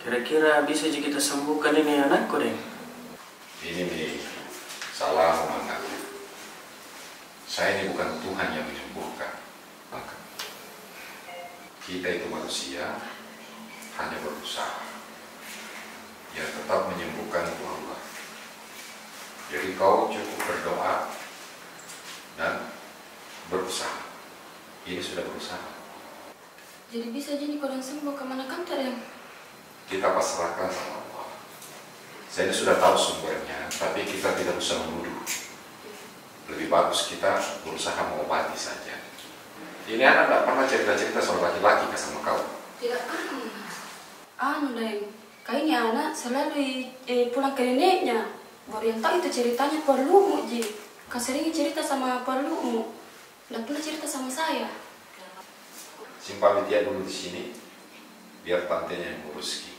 Kira-kira bisa ji kita sembuhkan ini anakku, Deng? Ini mi salah, Mang. Saya ini bukan Tuhan yang menyembuhkan. Maka, kita itu manusia, hanya berusaha. Yang tetap menyembuhkan itu Allah. Jadi, kau cukup berdoa dan berusaha. Ini sudah berusaha. Jadi bisa ji ni kodong sembuh kemanakanta, Deng? Kita pasrahkan sama Allah. Saya ini sudah tahu sumbernya, tapi kita tidak usah menuduh. Lebih bagus kita berusaha mengobati saja. Ini anak ndak pernah cerita-cerita soal laki-laki kah sama kau? Tidak pernah. Anu, Deng, ka ini anak selalu, eh, pulang ke neneknya. Baru yang tahu itu ceritanya Puang Lumu ji. Ka sering cerita sama Puang Lumu. Ndak pernah cerita sama saya. Simpan mi Tia dulu di sini, biar tantenya yang ngurus ki.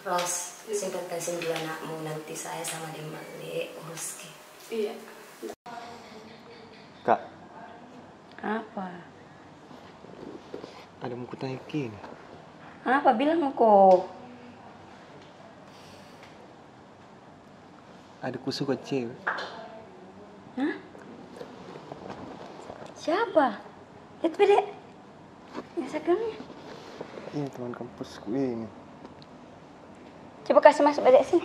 Ros, simpan sini dulu anakmu, nanti saya sama Deng Male urus ki. Iya. Kak. Apa? Ada mau kutanya ki. Apa, bilang ko? Ada kusuka cewek. Hah? Siapa? Lihat pede. Biasa kami. Ini teman kampusku ini. Coba kasih masuk balik sini.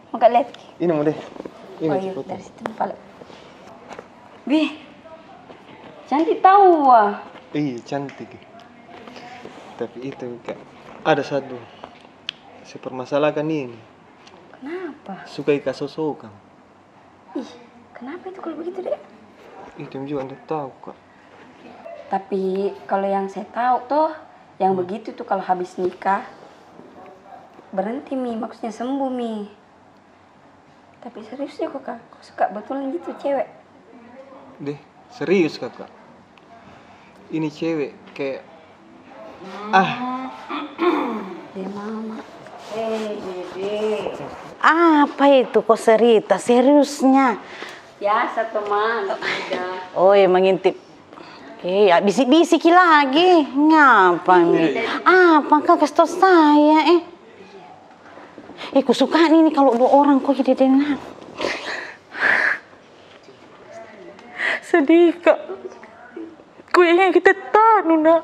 Mau ka lihat. Ini mau deh. Ini. Oh, iya, dari situ pala. Bih. Cantik tau, ah. Iya, cantik. Tapi itu, Kak, ada satu saya permasalahkan ini. Kenapa? Suka ika sosokang. Ih, kenapa itu kalau begitu, Dek? Itu juga ndak tahu, Kak. Tapi kalau yang saya tahu toh, yang begitu tuh kalau habis nikah, berhenti mi, maksudnya sembuh mi. Tapi serius juga, Kak, kau suka betul gitu cewek? Deh, serius, Kakak. Ini cewek kayak, ah. Deh, Mama. Eh, Dede. Apa itu kau cerita seriusnya? Biasa, teman, udah. Oh, ya, mengintip. Eh, ya, bisik-bisik lagi. Ngapa mi? Apakah kasih tau saya, eh? Eh, ku suka ni, ni kalau dua orang kau jadi dengar. Sedih, Kak. Ku ingat kita tanu, nak.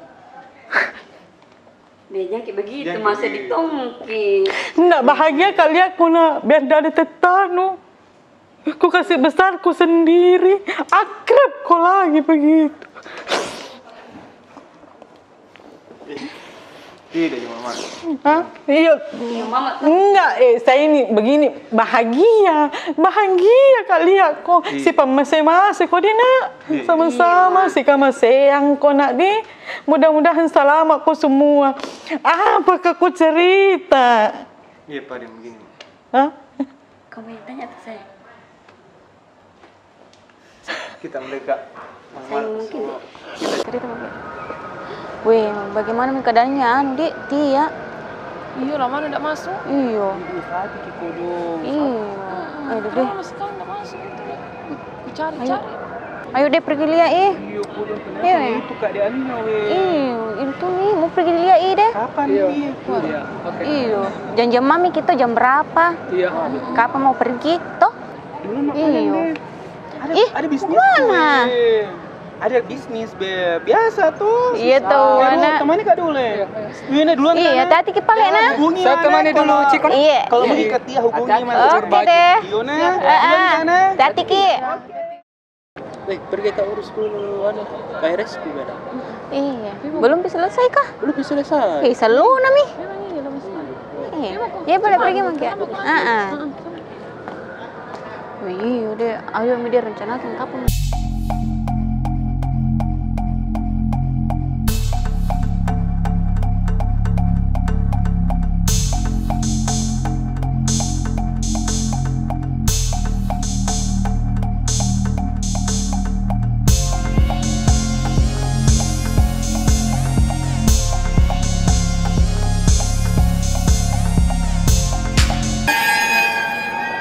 Dia jangan kayak begitu, masa ditongki. Ndak bahagia kali aku, nak. Biar ndak ada tetanu. Ku kasih besar ku sendiri. Akrab kau lagi begitu. Tidak, ya, Mama. Hah? Iya. Iya, Mama. Enggak, eh, saya ini begini, bahagia. Bahagia kak lihat ko. Iya. Si pemase-mase ko di, nak. Iya. Sama-sama, iya, si kamaseang ko, nak, di. Mudah-mudahan selamat ko semua. Apakah ku cerita? Iya, Pak, dia begini. Hah? Kamu yang tanya atau saya? Kita merdeka. Saya mungkin, Dek. Cerita mungkin. Weh, bagaimana mi keadaannya anu, Dek, Tia? Iyo lah, mana ndak masuk? Iyo. Ibu sakit ki kodong. Iyo. Aduh, deh. Lama sekali ndak masuk itu, Dek. Ku cari-cari. Ayo deh, pergi lihat, eh. Iyo, kodong, kenapa itu, Kak, dia anunya, weh? Iyo, itu nih, mau pergi lihat, eh, deh. Kapan nih? Iyo, oke. Iyo. Janjian mami kita jam berapa? Iyo. Kapan mau pergi, toh? Dulu makanan deh. Ih, ada bisnis mana? Ada bisnis, be. Biasa tuh. Iya tuh, mana? Temani kak dulu, eh. Iya, duluan. Iya, tadi ki pale, nah. Hubungi, saya temani dulu, Cik. Iya. Kalau mau ikat dia, hubungi, mana? Oke deh. Iya, nah. Duluan, nah. Tadi ki. Eh, pergi tak urus dulu, anu, K R S ku beda. Iya. Belum bisa selesai kah? Belum bisa selesai. Eh, selalu nami. Iya, boleh pergi mungkin. Heeh. Wih, udah, ayo mi dia rencanakan kapan.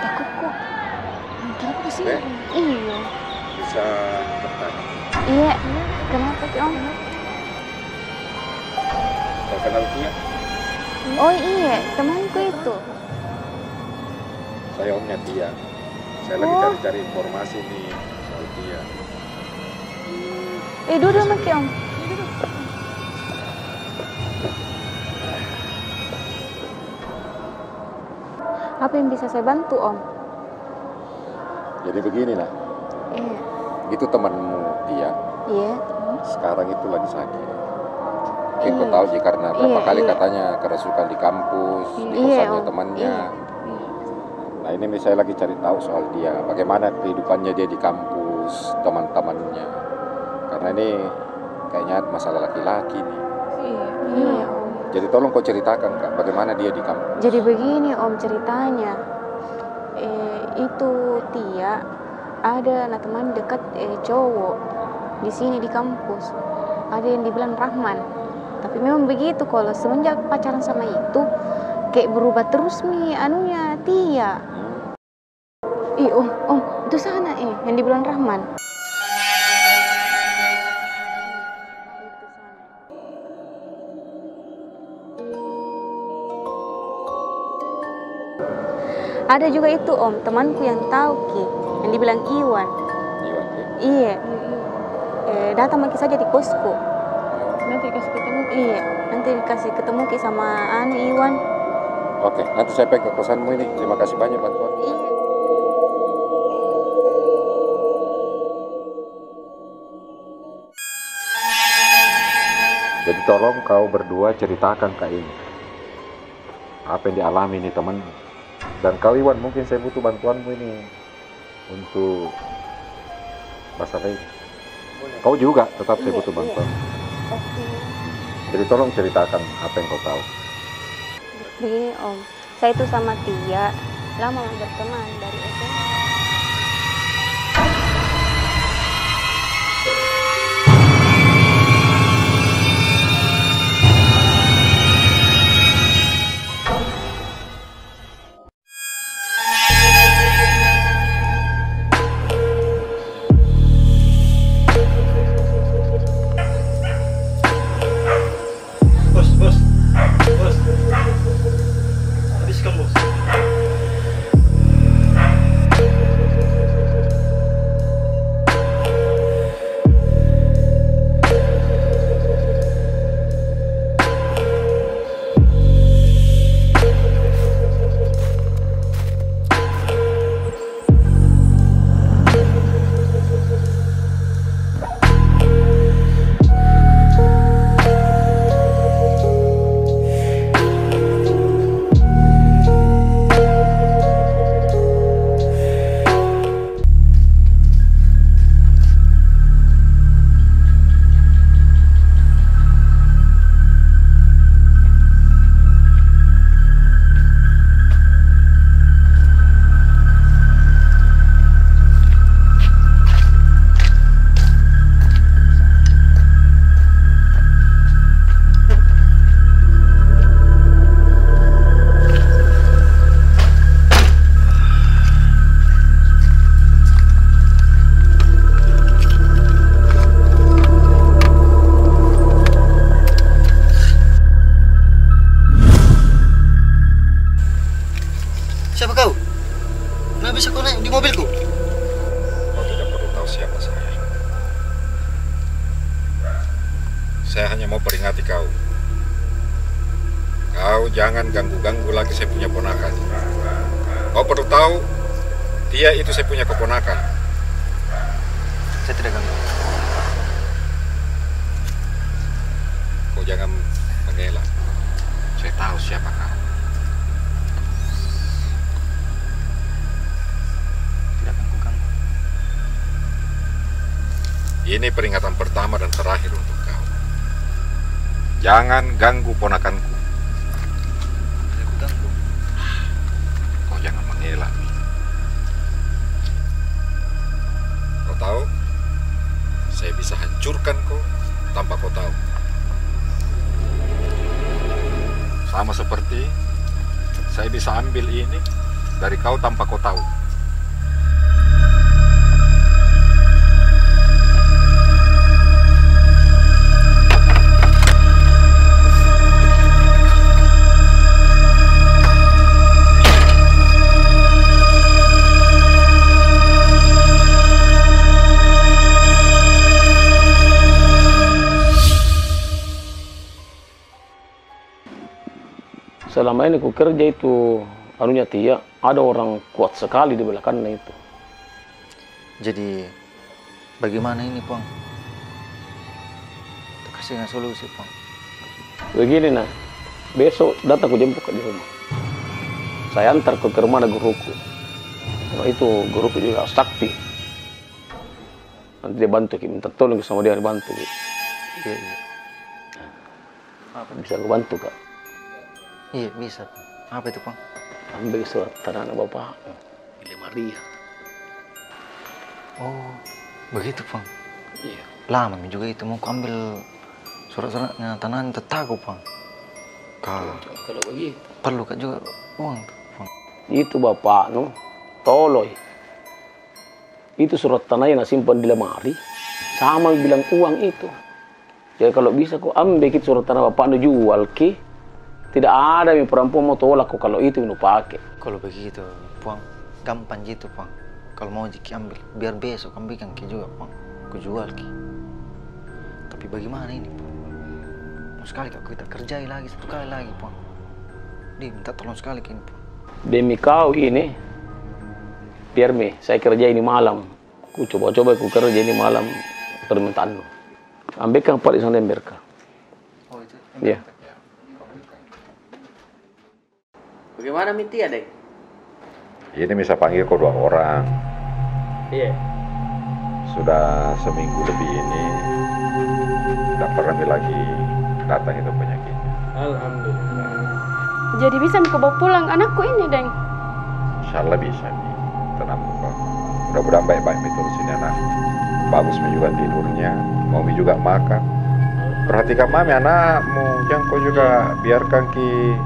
Takutku. Kenapa ke sini? Eh? Iya. Bisa bertanya? Iya. Kenapa ki, Om? Kau kenal Tia? Oh iya, temanku itu. Saya omnya Tia. Saya lagi cari-cari informasi nih soal Tia. Eh, duduk maki, Om. Apa yang bisa saya bantu, Om? Jadi begini, nah. Iya. Itu temanmu, Tia. Iya. Sekarang itu lagi sakit. Iya. Kau tahu ji, karena berapa kali katanya kerasukan di kampus, di kosannya temannya. Iya, Om. Iya. Nah, ini mi saya lagi cari tahu soal dia. Bagaimana kehidupannya dia di kampus, teman-temannya. Karena ini kayaknya masalah laki-laki nih. Iya, iya, Om. Jadi tolong kau ceritakan, Kak, bagaimana dia di kampus. Jadi begini, Om, ceritanya. Eh, itu Tia ada na teman dekat, eh, cowok di sini di kampus. Ada yang dibilang Rahman. Tapi memang begitu, kalau semenjak pacaran sama itu, kayak berubah terus mi anunya, Tia. Ih, Om, Om, itu sana, eh, yang dibilang Rahman. Ada juga itu, Om, temanku yang tahu ki, yang dibilang Iwan. Iwan, ya? Iya. Eh, datang maki saja di kosku. Nanti dikasih ketemu ki. Iya, nanti dikasih ketemu ki sama anu, Iwan. Oke, nanti saya pergi ke kosanmu ini. Terima kasih banyak bantuan. Iya. Jadi tolong kau berdua ceritakan ka ini. Apa yang dialami ini temanmu. Dan kau, Iwan, mungkin saya butuh bantuanmu ini untuk masalah ini. Boleh. Kau juga tetap saya butuh bantuan. Iya, iya. Oke. Jadi tolong ceritakan apa yang kau tahu. Begini, Om. Saya itu sama Tia lama berteman dari S M A. Bos, bos, bos. Habiskan, bos. Siapa kau? Kenapa bisa kau naik di mobilku? Kau tidak perlu tahu siapa saya. Saya hanya mau peringati kau. Kau jangan ganggu-ganggu lagi saya punya ponakan. Kau perlu tahu, dia itu saya punya keponakan. Saya tidak ganggu. Kau jangan mengelak. Saya tahu siapa kau. Tidak ganggu-ganggu. Ini peringatan pertama dan terakhir untuk kau. Jangan ganggu ponakanku. Tidak kuganggu. Kau jangan mengelak. Kau tahu, saya bisa hancurkan kau tanpa kau tahu. Sama seperti saya bisa ambil ini dari kau tanpa kau tahu. Selama ini ku kerja itu, anunya Tia, ada orang kuat sekali di belakangnya itu. Jadi, bagaimana ini, Puang? Kasih solusi, Puang. Begini, nah. Besok datang ku jemput ka di rumah. Saya antar kau ke rumah ada guruku. Nah, itu guruku juga sakti. Nanti dia bantu ki, minta tolong sama dia, dia bantu ki. Iya, iya. Apa? Bisa ku bantu ka? Iya, bisa. Apa itu, Puang? Ambil surat tanah anak bapak. Di lemari. Oh, begitu, Puang. Iya. Lama mi juga itu mau ku ambil surat-suratnya tanah ini, tetaku, Puang. Ka-, kalau begitu. Perlu ka juga uang tu, Puang. Itu bapaknu, toloi. Itu surat tanah yang na simpan di lemari, sama bilang uang itu. Jadi kalau bisa ko ambil ki surat tanah bapaknu, jual ki. Tidak ada mi perempuan mau tolak ko kalau itu nu pake. Kalau begitu, Puang, gampang ji itu, Puang. Kalau mau ji ki ambil, biar besok ko ambilkan ki juga, Puang. Ku jual ki. Tapi bagaimana ini, Puang? Mau sekali ka kita kerjai lagi, satu kali lagi, Puang. Di, minta tolong sekali ki ini, Puang. Demi kau ini, biar mi saya kerja ini malam. Ku coba-coba ku kerja ini malam permintaanmu. Ambilkan pale sana, ambilkan. Iya. Bagaimana mi Tia, Dek? Ini mi sa panggil ko dua orang. Iya. Sudah seminggu lebih ini, tidak pernah mi lagi datang itu penyakitnya. Alhamdulillah. Jadi bisa mi ko bawa pulang anakku ini, Deng? Insya Allah bisa mi. Tenang ko. Mudah-mudahan baik-baik mi terus ini anak. Bagus mi juga tidurnya, mau mi juga makan. Perhatikan mami anakmu, jangan ko juga biarkan ki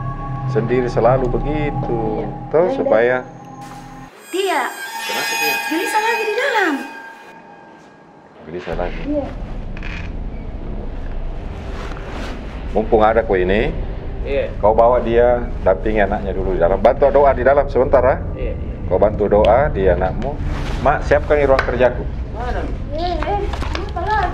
sendiri selalu begitu. Toh, supaya Tia. Kenapa, Tia? Gelisah lagi di dalam. Gelisah lagi. Iya. Mumpung ada ko ini, iya, kau bawa dia, dampingi anaknya dulu di dalam. Bantu doa di dalam sebentar, ah. Iya, iya. Kau bantu doa di anakmu. Mak, siapkan ruang kerjaku. Mana? Eh, eh, kenapa lah?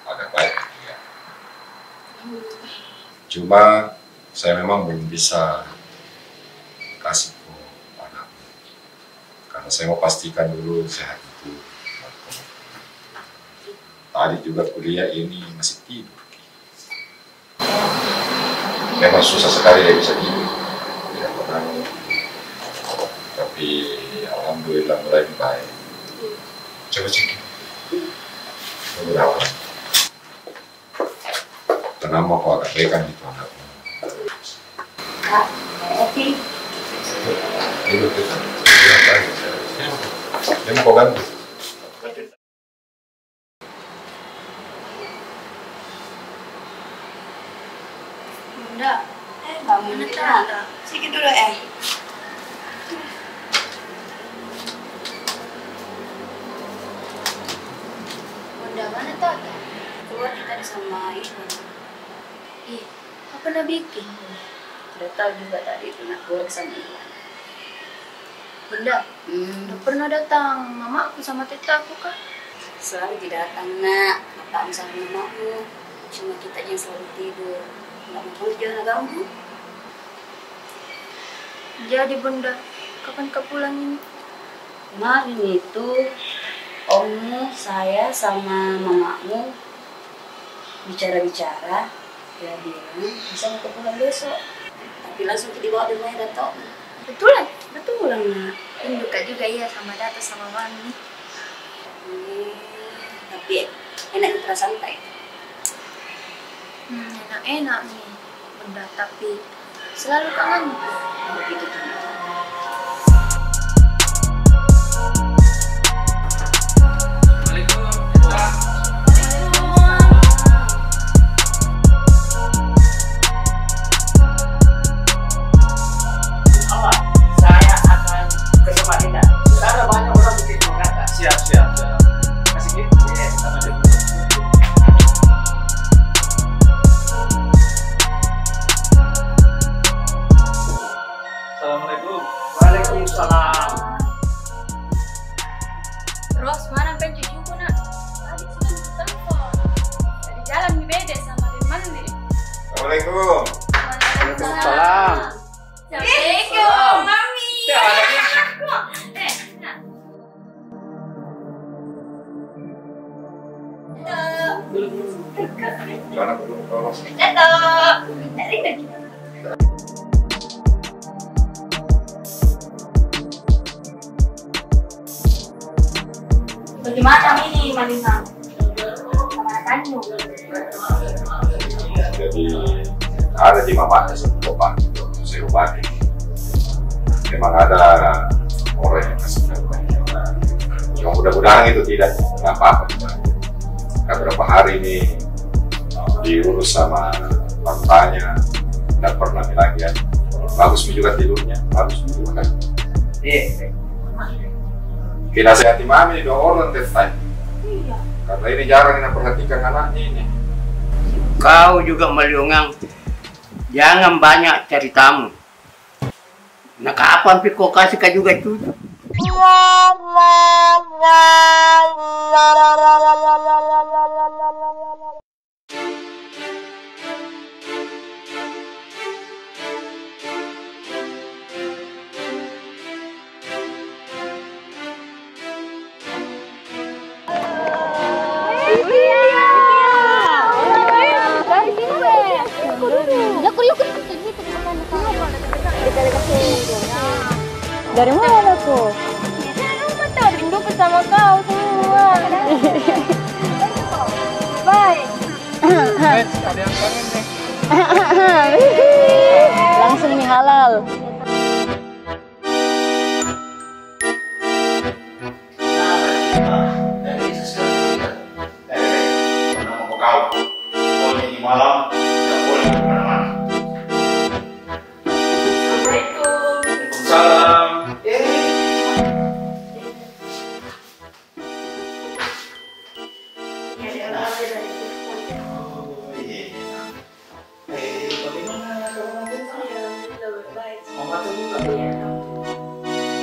Agak baik, ya. Cuma saya memang belum bisa kasih ke anak, karena saya mau pastikan dulu sehat itu. Tadi juga kuliah ini masih tidur. Memang susah sekali dia bisa tidur. Tidak pernah. Tapi alhamdulillah mulai membaik. Coba cek. Beberapa. Kenapa kau agak baikan itu anakmu? Kak, Evi. Tidur kita. Dia mau kau ganti. Bunda, eh, bangun kita. Sedikit dulu, eh. Bunda, mana Tata? Keluar kita ada sama Ibu. Ih, apa na bikin? Tidak tahu juga tadi itu nak keluar sama Ibu. Bunda, hmm, ndak pernah datang mamaku sama tetaku kah? Selalu ji datang, Nak, bapakmu sama mamamu. Cuma kita ji yang selalu tidur. Ndak mau juga na ganggu. Jadi, Bunda, kapan ka pulang ini? Kemarin itu, ommu, saya, sama mamamu bicara-bicara, dia bilang bisa mau pulang besok. Tapi langsung ki dibawa di rumah Dato. Betulan, betulan, Nak. Rindu ka juga iya sama Dato sama Mami. Hmm, tapi enak perasaan tak? Hmm, enak-enak mi, Bunda, tapi selalu kangen. Begitu tuh. Assalamualaikum. Apa? Saya akan ke tempat kita. Sudah ada banyak orang bikin kata. Siap, siap, siap. Kasih gift? Iya, sama dia. Assalamualaikum. Waalaikumsalam. Ros, mana pen cucuku, Nak? Tadi sudah ku telepon. Tadi jalan mi bede sama Rin Mandi. Assalamualaikum. Waalaikumsalam. Assalamualaikum, Mami. Ya, ada. Eh, Nak. Di mana ini, Malina? Sama rekanmu. Jadi, ada di mamanya sebelum bapak, saya ubah. Memang ada orang yang kasih tahu. Cuma mudah-mudahan itu tidak apa-apa. Kan berapa hari ini diurus sama partanya, tidak pernah bilang ya. Bagus juga tidurnya, bagus juga kan. Iya. Oke, nasihati mami dua orang tetap. Iya. Karena ini jarang yang perhatikan anaknya ini. Kau juga, Maliongang, jangan banyak ceritamu. Nah, kapan pi kau kasih ka juga cucu? Dari mana kau? Rinduku sama kau semua. Bye. Langsung nih halal. Assalamualaikum. Waalaikumsalam. Eh. Oh, iya, iya. Eh, bagaimana kabar Teta? Iya, alhamdulillah, baik. Mama Teta juga? Iya, alhamdulillah.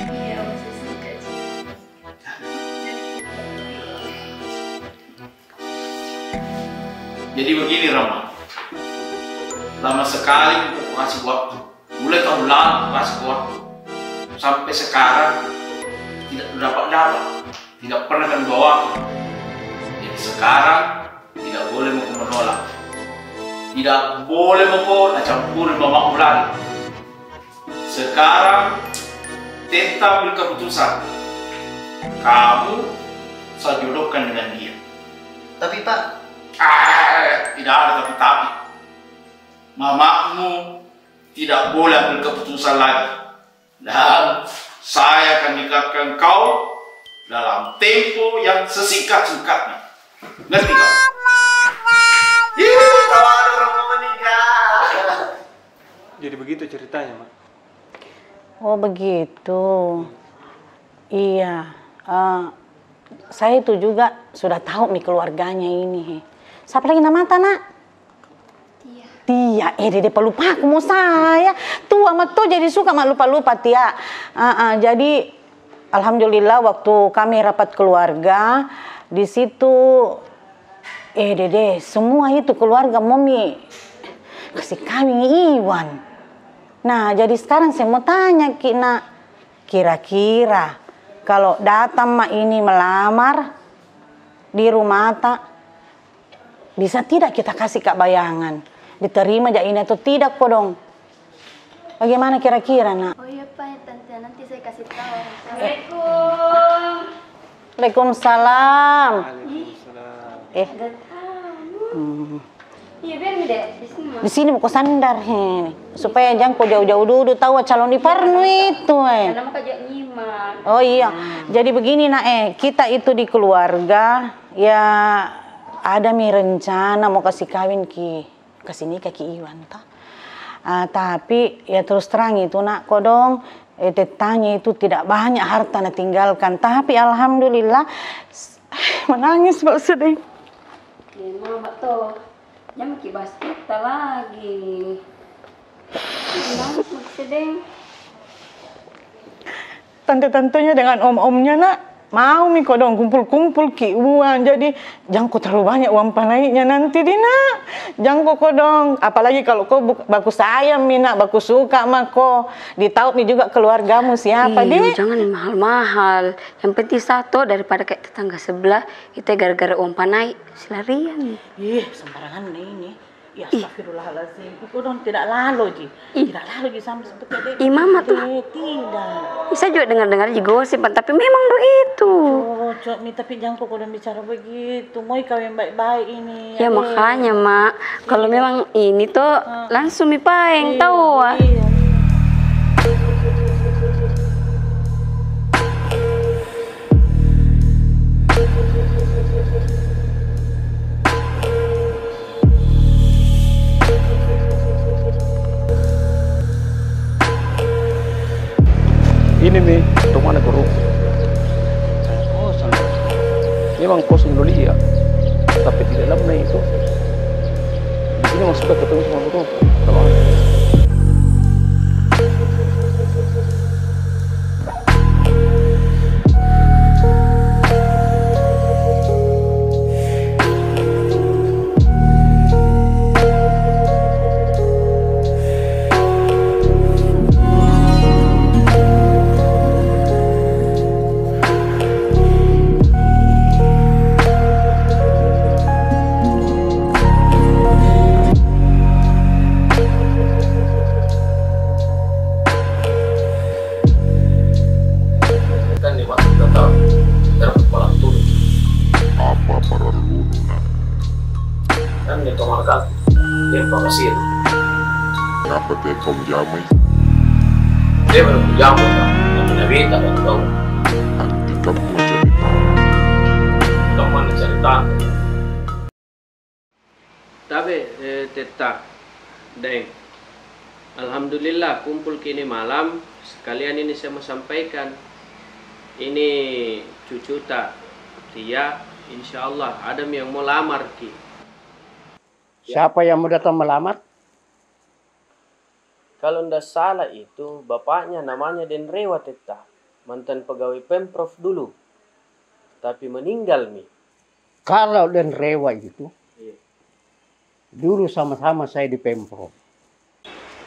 Iya, masih suka sih. Jadi begini, Rama. Lama sekali ku kasih waktu. Mulai tahun lalu ku kasih waktu. Sampai sekarang tidak dapat-dapat. Tidak pernah kami bawakan. Jadi sekarang tidak boleh mau menolak. Tidak boleh mau kau nak campuri mamamu lagi. Sekarang Teta ambil keputusan. Kamu saya jodohkan dengan dia. Tapi, Pak. Ah, tidak ada tapi-tapi. Mamamu tidak boleh ambil keputusan lagi. Dan saya akan nikahkan kau dalam tempo yang sesingkat-singkatnya. Ngerti kau? Ih, kalau ada orang mau menikah. Jadi begitu ceritanya, Mak. Oh, begitu. Iya. Eh, saya itu juga sudah tahu nih keluarganya ini. Siapa lagi namanya, Nak? Tia. Tia, eh, Dede, pelupa aku mau saya. Tua ma to jadi suka ma lupa-lupa, Tia. Ah, ah, jadi, alhamdulillah, waktu kami rapat keluarga, di situ, eh, Dede, semua itu keluarga mau mi kasih kawin Iwan. Nah, jadi sekarang saya mau tanya ki, Nak, kira-kira kalau datang ma ini melamar di rumah ta, bisa tidak kita kasih ka bayangan? Diterima ja ini atau tidak, kodong? Bagaimana kira-kira, Nak? Oh iya, Pak, Tante, nanti saya kasih tahu. Assalamualaikum. Waalaikumsalam. Waalaikumsalam. Eh. Ada tamu. Hmm. Iya, biar mi deh, di sini, Mak. Di sini mau ko sandar, he. Supaya jangko jauh-jauh dulu tahu calon di Parnu itu, eh. Karena mau kerja nyimak. Oh iya. Hmm. Jadi begini, Nak, eh, kita itu di keluarga, ya, ada mi rencana mau kasih kawin ki, kasih nikah ki Iwan, toh. Ah, tapi ya terus terang itu, Nak, kodong, eh, tetanya itu tidak banyak harta na tinggalkan. Tapi alhamdulillah, s-, menangis, Pak, sedih. Ya, Mama toh. Jangan ki bahas kita lagi. Nangis maksudnya. Tante-tantenya dengan om-omnya, Nak. Mau mi kodong kumpul-kumpul ki uang, jadi jangko terlalu banyak uang panaiknya nanti di, Nak. Jangko kodong, apalagi kalau ko buk-, baku sayang mi, Nak, baku suka ma ko, ditau mi juga keluargamu siapa, Ih, di. Jangan mahal-mahal. Yang penting satu, daripada kayak tetangga sebelah, kita gara-gara uang panaik, selarian. Ih, sembarangan ini. Ya, astagfirullahaladzim. Ih, kodong tidak lalu ji. Ih. Tidak lalu ji sama seperti adik. Ih, mama tuh. Eh, tidak. Saya juga dengar-dengar ji gosip, tapi memang begitu. Cocok mi, tapi jangko kodong bicara begitu. Mau kawin baik-baik ini. Ya, makanya, Mak. Kalau memang ini tuh, langsung mi paeng, tahu, ah. Iya, iya. Ini mi rumahnya, Guru. Memang kosong dulu, iya. Tapi di dalamnya itu, di sini masih suka ketemu sama Guru. Kan di waktu kita tahu, kita dapat kepala turun. Apa parallunu, Nak? Kan di kamar kan, dia pakasir. Apa teh kau jamai? Dia baru jamai, Nak. Tapi Nabi tak ada tahu. Nanti kamu mau cerita. Kamu mana cerita? Tabe, eh, Tetta, Daeng. Alhamdulillah, kumpul ki ini malam, sekalian ini saya mau sampaikan. Ini cucuta, Tia, insya Allah ada yang mau lamar ki. Siapa yang mau datang melamar? Kalau ndak salah itu, bapaknya namanya Denrewa, Tetta. Mantan pegawai Pemprov dulu. Tapi meninggal mi. Kalau Denrewa itu, iya, dulu sama-sama saya di Pemprov.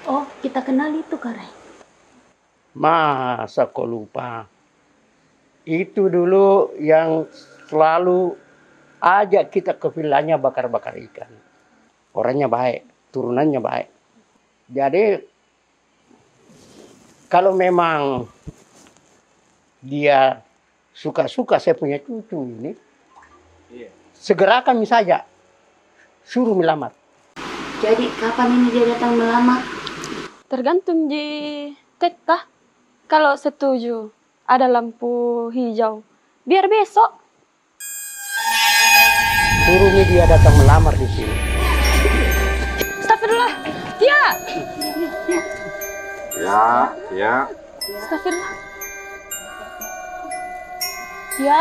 Oh, kita kenal itu, Kare. Masa kau lupa? Itu dulu yang selalu ajak kita ke villanya bakar-bakar ikan. Orangnya baik, turunannya baik. Jadi, kalau memang dia suka-suka saya punya cucu ini, iya, segerakan mi saja, suruh melamar. Jadi, kapan ini dia datang melamar? Tergantung ji Tetta. Kalau setuju, ada lampu hijau, biar besok. Suruh mi dia datang melamar di sini. Astagfirullah. Tia. Ya, ya. Astagfirullah. Tia.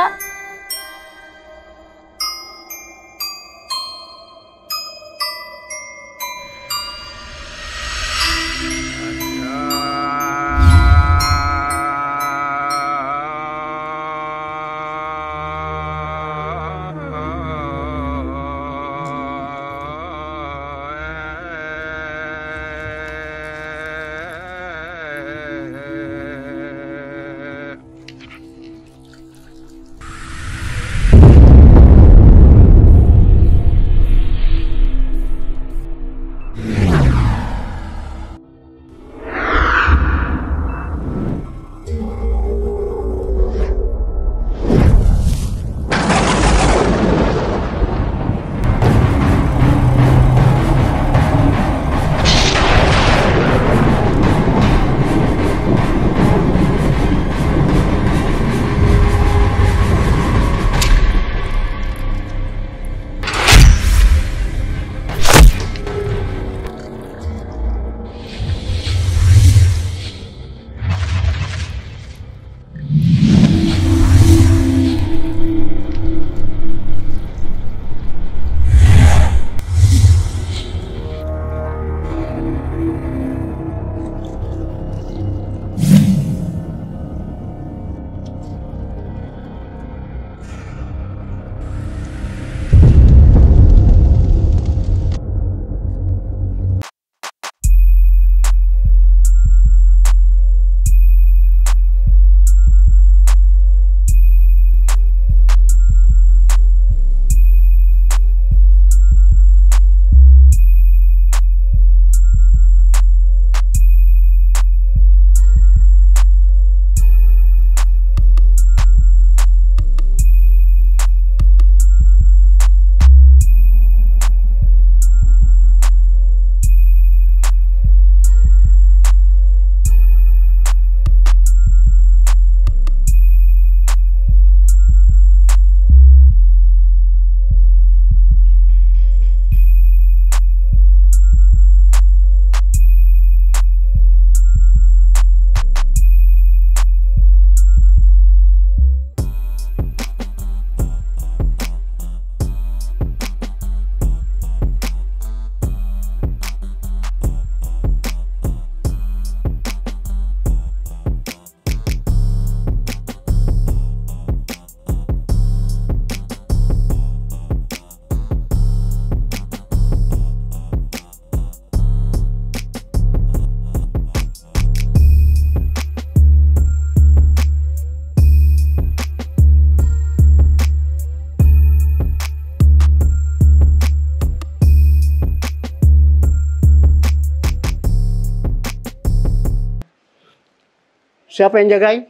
Siapa yang jagai?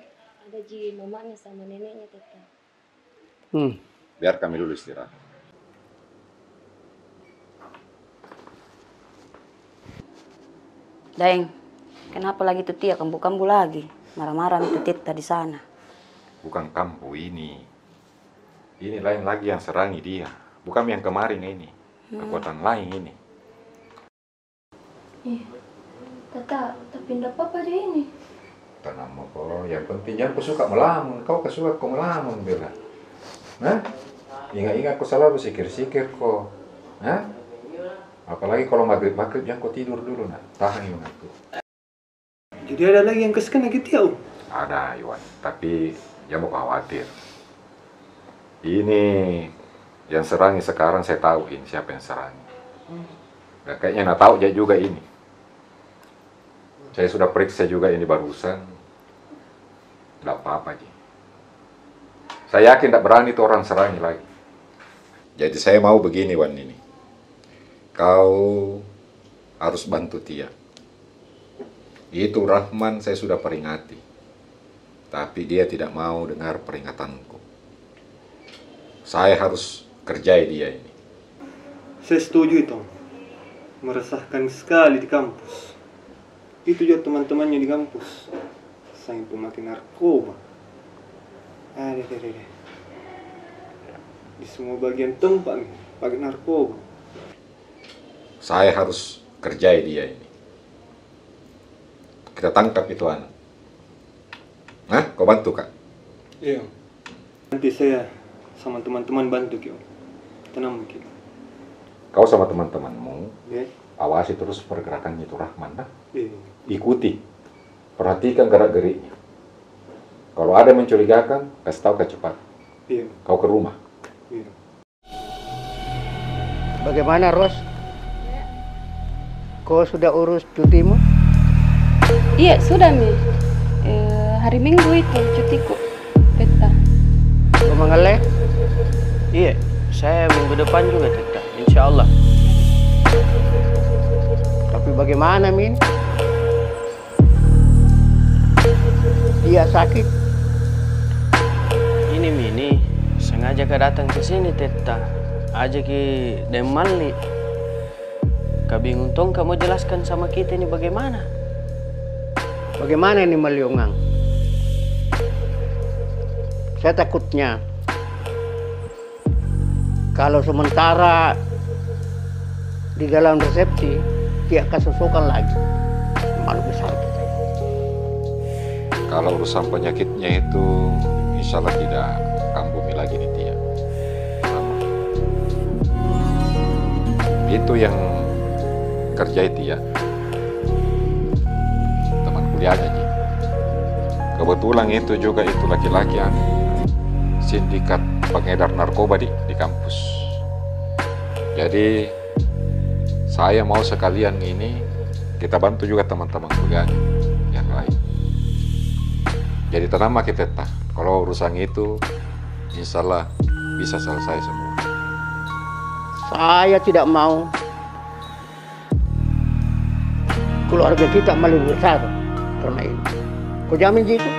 Ada ji mamanya sama neneknya, Teta. Hmm. Biar kami dulu istirahat. Daeng, kenapa lagi tu Tia kambu-kambu lagi? Marah-marah mi tu Teta di sana. Bukan kambu ini. Ini lain lagi yang serangi dia. Bukan yang kemarin ini. Hmm. Kekuatan lain ini. Ih, Tata, tapi ndak apa-apa deh ini. Tenang mako, yang penting jangan ko suka melamun. Kau ka suka ko melamun, Bella? Hah? Ingat-ingat ko selalu sikir-sikir ko. Hah? Apalagi kalau maghrib-maghrib, jangan ko tidur dulu, nak. Tahan ingatku. Jadi ada lagi yang kesekan lagi, Tia, oh? Ada, Iwan. Tapi jangan ko khawatir. Ini yang serangi sekarang, saya tahu ini siapa yang serangi. Hmm. Dan kayaknya na tahu ja juga ini. Saya sudah periksa juga ini barusan. Ndak apa-apa ji. Saya yakin ndak berani tu orang serangi lagi. Jadi saya mau begini, Wan, ini. Kau harus bantu Tia. Itu Rahman saya sudah peringati. Tapi dia tidak mau dengar peringatanku. Saya harus kerjai dia ini. Saya setuju itu. Meresahkan sekali di kampus. Itu juga teman-temannya di kampus. Sampai pemakai narkoba. Ada, ada, ada. Di semua bagian tempat nih, pakai narkoba. Saya harus kerjai dia ini. Kita tangkap itu anak. Hah? Kau bantu, Kak? Iya. Nanti saya sama teman-teman bantu ki, Om. Tenang ki. Kau sama teman-temanmu, iya, awasi terus pergerakannya itu Rahman, dah. Iya. Ikuti. Perhatikan gerak-geriknya. Kalau ada yang mencurigakan, kasih tahu ka cepat. Iya. Kau ke rumah. Iya. Bagaimana, Ros? Kau sudah urus cutimu? Iya, sudah mi. Eh, hari Minggu itu cutiku, Teta. Kau mengelek? Iya, saya minggu depan juga, Teta. Insya Allah. Tapi bagaimana, Min? Dia sakit. Ini mi ini, sengaja ka datang ke sini, Tetta. Ajaki deng Malli. Ka bingung tong ka mau jelaskan sama kita ini bagaimana. Bagaimana ini, Malli Ongang? Saya takutnya kalau sementara di dalam resepsi, Tia ka sosokan lagi. Malu besar kita. Kalau urusan penyakitnya itu, insya Allah tidak kambuh mi lagi ini, Tia. Itu yang kerja itu, ya. Teman kuliahnya ji. Kebetulan itu juga itu laki-laki anu, sindikat pengedar narkoba di, di kampus. Jadi, saya mau sekalian ini kita bantu juga teman-teman kuliahnya yang lain. Jadi, tenang ma kita, Tetta. Kalau urusan itu, insya Allah bisa selesai semua. Saya tidak mau keluarga kita malu besar karena ini. Kau jamin ji itu?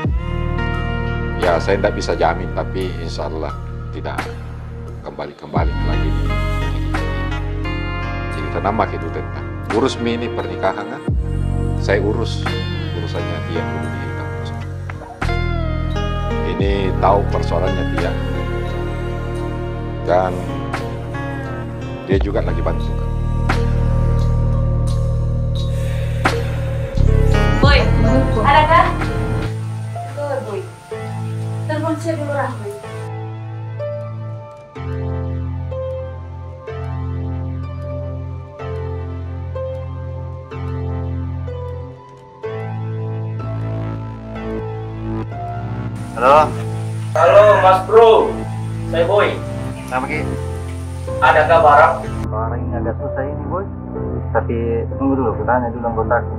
Ya, saya ndak bisa jamin, tapi insya Allah tidak kembali-kembali lagi. Jadi, tenang ma ki dulu, Tetta. Urus mi ini pernikahan, ah. Saya urus urusannya dia dulu di kampus. Ini tahu persoalannya dia. Dan dia juga lagi bantu. Boy, ada kah? Boy, telepon saya dulu, Rahman. Halo? Halo, Mas Bro. Saya Boy. Kenapa, Ki? Ada kabar? Barang ini agak susah ini, Boy. Tapi tunggu dulu, kutanya dulu anggotaku.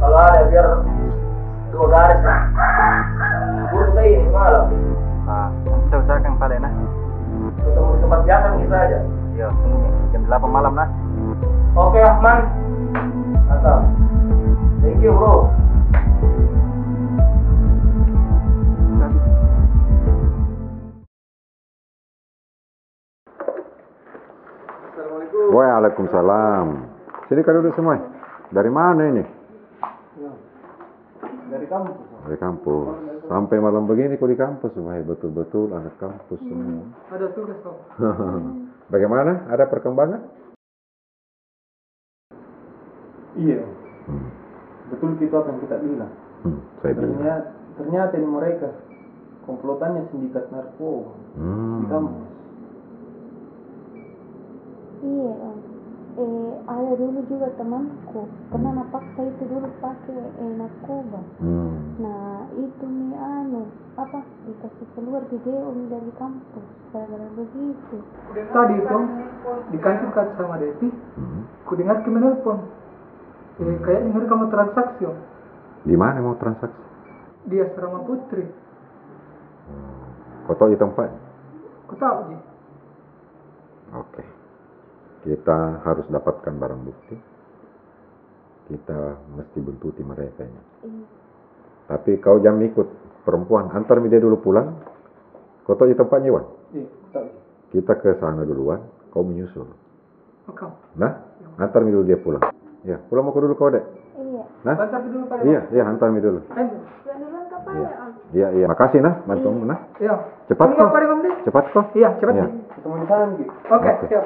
Kalau ada, biar dua garis, nah. Burung saya ini semalam. Ah, saya usahakan balik, nah. Ketemu di tempat biasa, bisa aja. Iya, tunggu nih. Jam delapan malam, nah. Oke, Rahman. Mantap. Thank you, bro. Assalamualaikum. Waalaikumsalam. Sini kau duduk semua. Dari mana ini? Ya. Dari kampus. Dari kampus. Sampai malam begini kau di kampus, wah, betul-betul anak kampus semua. Ada tugas, Pak. Bagaimana? Ada perkembangan? Iya. Hmm. Betul itu apa yang kita bilang. Hmm, saya bilang. Ternyata, ternyata ini mereka komplotannya sindikat narkoba di kampus. Iya, Om. Eh, ada dulu juga temanku, pernah napaksa itu dulu pakai, eh, narkoba. Hmm. Nah, itu mi anu, apa, dikasih keluar di D O mi dari kampus, gara-gara begitu. Tadi itu, di kantor kata sama Devi, kudengar ki menelpon. Eh, kayaknya mereka mau transaksi, Om. Di mana mau transaksi? Di asrama Putri. Hmm. Kau tahu di tempat? Kau tahu ji. Oke. Kita harus dapatkan barang bukti. Kita mesti buntuti mereka ini. Iya. Tapi kau jangan ikut perempuan. Antar mi dia dulu pulang. Kau tahu di tempatnya, Iwan? Iya, tahu. Kita ke sana duluan. Kau menyusul. Oke. Nah, antar mi dulu dia pulang. Ya, pulang mau kau dulu kau, Dek. Iya. Nah? Antar mi dulu, Pak Imam. Iya, iya, antar mi dulu. Ayo. Iya, iya. Makasih, nah, bantumu, nah. Iya. Cepat kau. Cepat kau. Iya, cepat. Iya. Ketemu di sana, Ki. Oke, siap.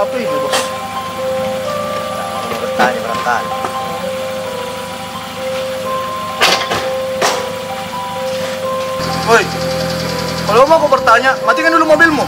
Apa itu, Bos? Bertanya barangkali. Woi, kalau mau kau bertanya, matikan dulu mobilmu.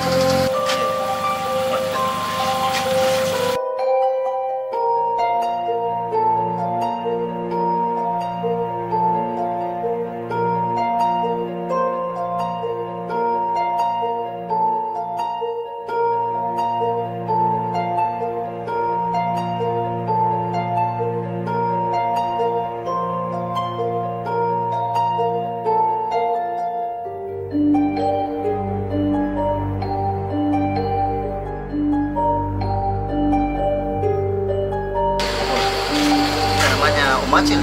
Ini namanya Om Acil.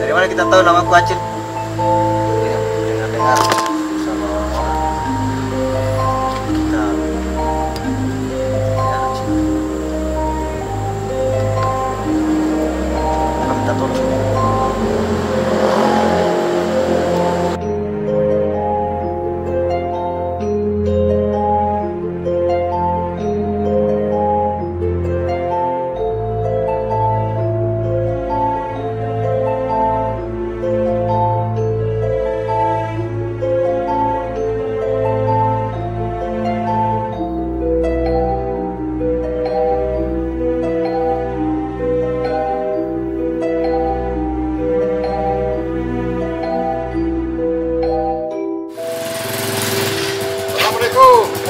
Dari mana kita tahu namaku Acil? Iya, dengar-dengar sama orang. Kita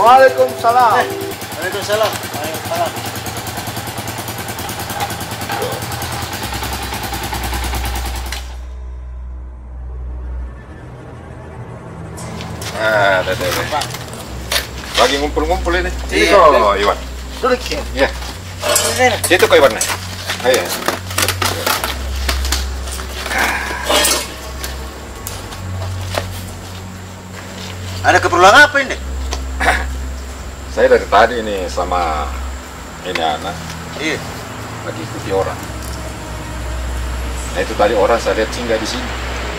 Waalaikumsalam. Eh, waalaikumsalam. Waalaikumsalam. Ah, dah, dah, dah. Lagi ngumpul-ngumpul ini. Sini kau, Iwan. Duduk sini. Iya. Sini. Situ kau, Iwan. Ayo. Ada keperluan apa ini? Saya dari tadi ini sama ini anak. Iya. Lagi ikuti orang. Nah, itu tadi orang saya lihat singgah di sini.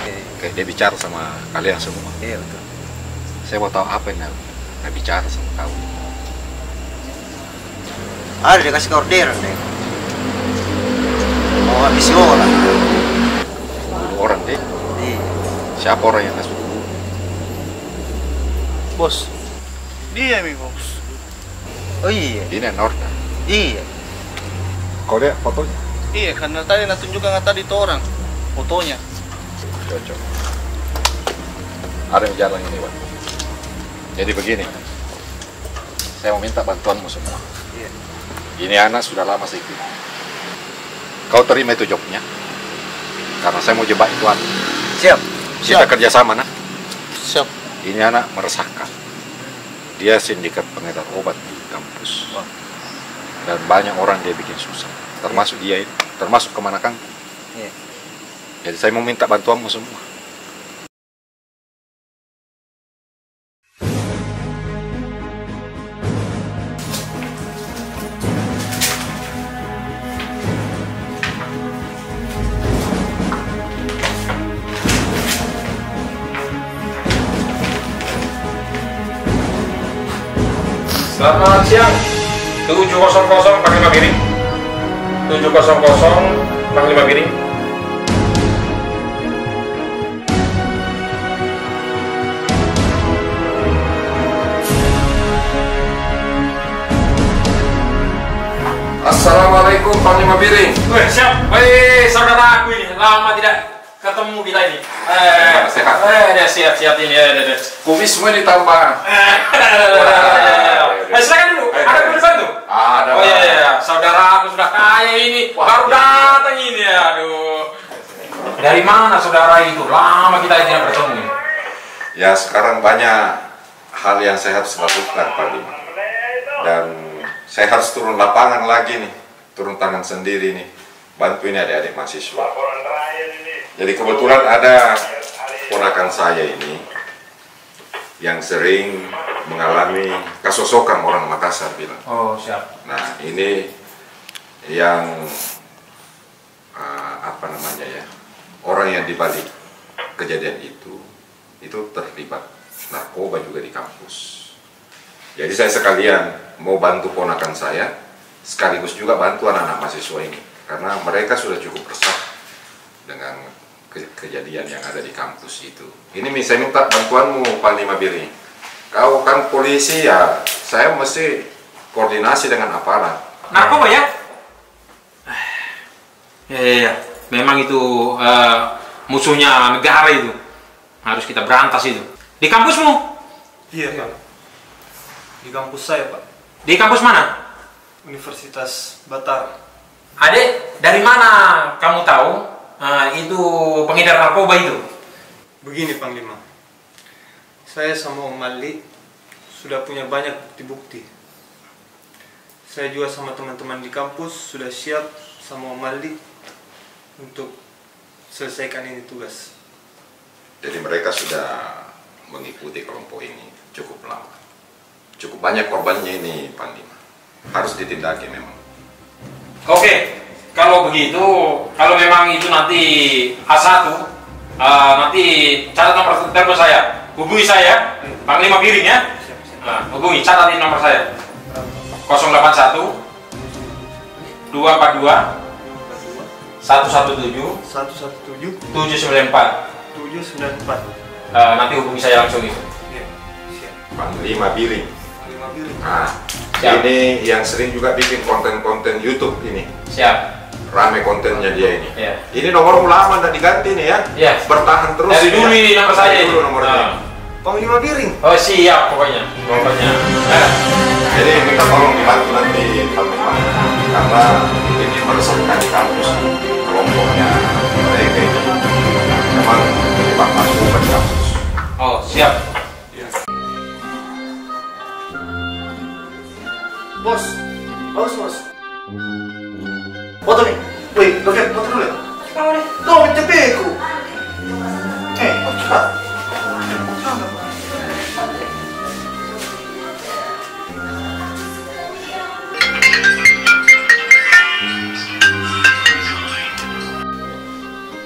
Iya. Kayak dia bicara sama kalian semua. Iya, betul. Saya mau tahu apa yang dia bicara sama kau. Ada dia kasih orderan deh. Mau habisi orang. Bunuh orang deh. Iya. Siapa orang yang kasih bunuh? Bos. Dia mi, Bos. Oh iya. Ini Norda. Iya. Kau lihat fotonya? Iya, karena tadi natunjukkan tadi itu orang fotonya. Cocok. Ada yang jalan ini, Wan. Jadi begini. Saya mau minta bantuanmu semua. Iya. Ini anak sudah lama saya ikuti. Kau terima itu jobnya. Karena saya mau jebak itu anak. Siap. Kita kerja sama, nah. Siap. Ini anak meresahkan. Dia sindikat pengedar obat di kampus. Wah. Dan banyak orang dia bikin susah. Termasuk dia ini, termasuk kemanakan. Iya. Jadi saya mau minta bantuanmu semua. Selamat siang. Tujuh kosong kosong, Panglima Biring. Tujuh kosong kosong, Panglima Biring. Assalamualaikum, Panglima Biring. Weh, siap. Weh, saudaraku ini. Lama tidak ketemu kita ini. Eh, sehat. Eh, dia siap-siap ini. Eh, dia, dia. Kumis semua ditambah. Eh, eh, silakan dulu. Ada perlu dibantu? Ada, Pak. Oh, iya, iya. Saudaraku sudah kaya ini. Wah, baru datang ini. Aduh. Dari mana saudara itu? Lama kita tidak bertemu. Ya, sekarang banyak hal yang saya harus lakukan, Panglima. Dan saya harus turun lapangan lagi nih, turun tangan sendiri nih, bantu ini adik-adik mahasiswa. Jadi kebetulan ada ponakan saya ini yang sering mengalami kasosokan, orang Makassar bilang. Oh, siap. Nah, ini yang, eh, apa namanya ya, orang yang dibalik kejadian itu, itu terlibat narkoba juga di kampus. Jadi saya sekalian mau bantu ponakan saya, sekaligus juga bantu anak-anak mahasiswa ini. Karena mereka sudah cukup resah dengan ke-, kejadian yang ada di kampus itu. Ini mi-, saya minta bantuanmu, Panglima Biring. Kau kan polisi ya, saya mesti koordinasi dengan aparat. Narkoba ya? Ya, ya, ya. Memang itu, eh, musuhnya negara itu. Harus kita berantas itu. Di kampusmu? Iya, Pak. Di kampus saya, Pak. Di kampus mana? Universitas Batar. Adek, dari mana kamu tahu, eh, itu pengedar narkoba itu? Begini, Panglima. Saya sama Om Mali sudah punya banyak bukti-bukti. Saya juga sama teman-teman di kampus sudah siap sama Om Mali untuk selesaikan ini tugas. Jadi mereka sudah mengikuti kelompok ini cukup lama. Cukup banyak korbannya ini, Panglima. Harus ditindaki memang. Oke, kalau begitu, kalau memang itu nanti A satu, eh, nanti catat nomor telepon saya. Hubungi saya, Panglima Biring ya. Siap, siap. Nah, hubungi, catat ini nomor saya. Kosong delapan satu, dua empat dua, satu satu tujuh, satu satu tujuh, tujuh sembilan empat. Tujuh sembilan empat. Eh, nanti hubungi saya langsung itu. Iya, siap. Panglima Biring. Panglima Biring. Nah, siap. Ini yang sering juga bikin konten-konten YouTube ini. Siap. Rame kontennya dia ini. Iya. Ini nomormu lama ndak diganti nih ya? Iya. Bertahan terus. Dari dulu ini nomor saya ini. Dari dulu nomornya. Ah. Panglima Biring. Oh, siap pokoknya. Pokoknya. Eh. Jadi minta tolong dibantu nanti Panglima. Karena ini meresahkan kampus, kelompoknya mereka ini. Memang menyebabkan bukan kampus. Oh, siap. Ya. Bos, bagus, Bos. Foto nih. Woi, Doken, foto dulu ya. Apa nih? Tuh, T P ku. Eh, cepat.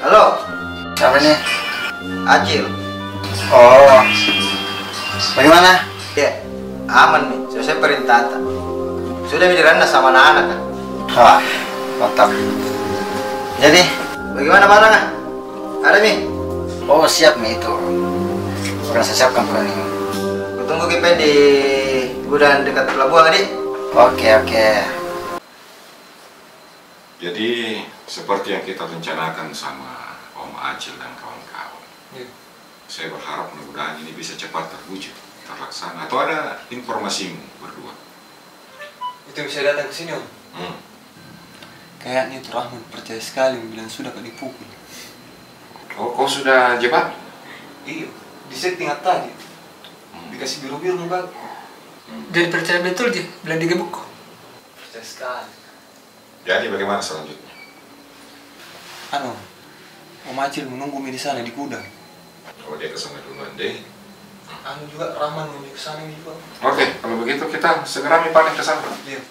Halo. Siapa ini? Acil. Oh. Bagaimana? Ya, aman nih. Sesuai perintah ta. Sudah mi diranda sama anak-anak, kan? Wah, mantap. Jadi, bagaimana barang, ah? Ada mi? Oh, siap mi itu. Sudah saya siapkan barang ini. Kutunggu ki pen di gudang dekat pelabuhan, Adik. Oke, oke. Jadi, seperti yang kita rencanakan sama Om Acil dan kawan-kawan. Iya. Saya berharap mudah-mudahan ini bisa cepat terwujud, terlaksana. Atau ada informasimu berdua? Itu bisa datang ke sini, Om. Hmm. Kayaknya itu Rahman percaya sekali bilang sudah ka dipukul. Oh, kau sudah jebak? Iya, di setting tadi. Hmm. Dikasih biru-biru mi bang. Hmm. Jadi percaya betul ji bilang digebuk ko? Percaya sekali. Jadi bagaimana selanjutnya? Anu, Om Acil menunggu mi di sana di gudang. Oh, dia ke sana duluan deh. Anu juga, Rahman menuju ke sana juga. Oke, kalau begitu kita segera mi paling ke sana. Iya.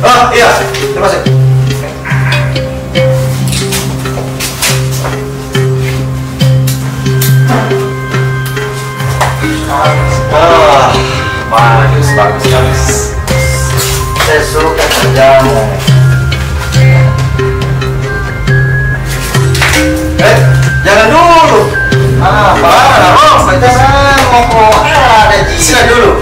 Ah, iya. Terima kasih. Ah, bagus, bagus, bagus. Saya suka kerjamu. Eh, jangan dulu. Ah, parah, Bos. Baca sana, mau ada ji. Sila dulu.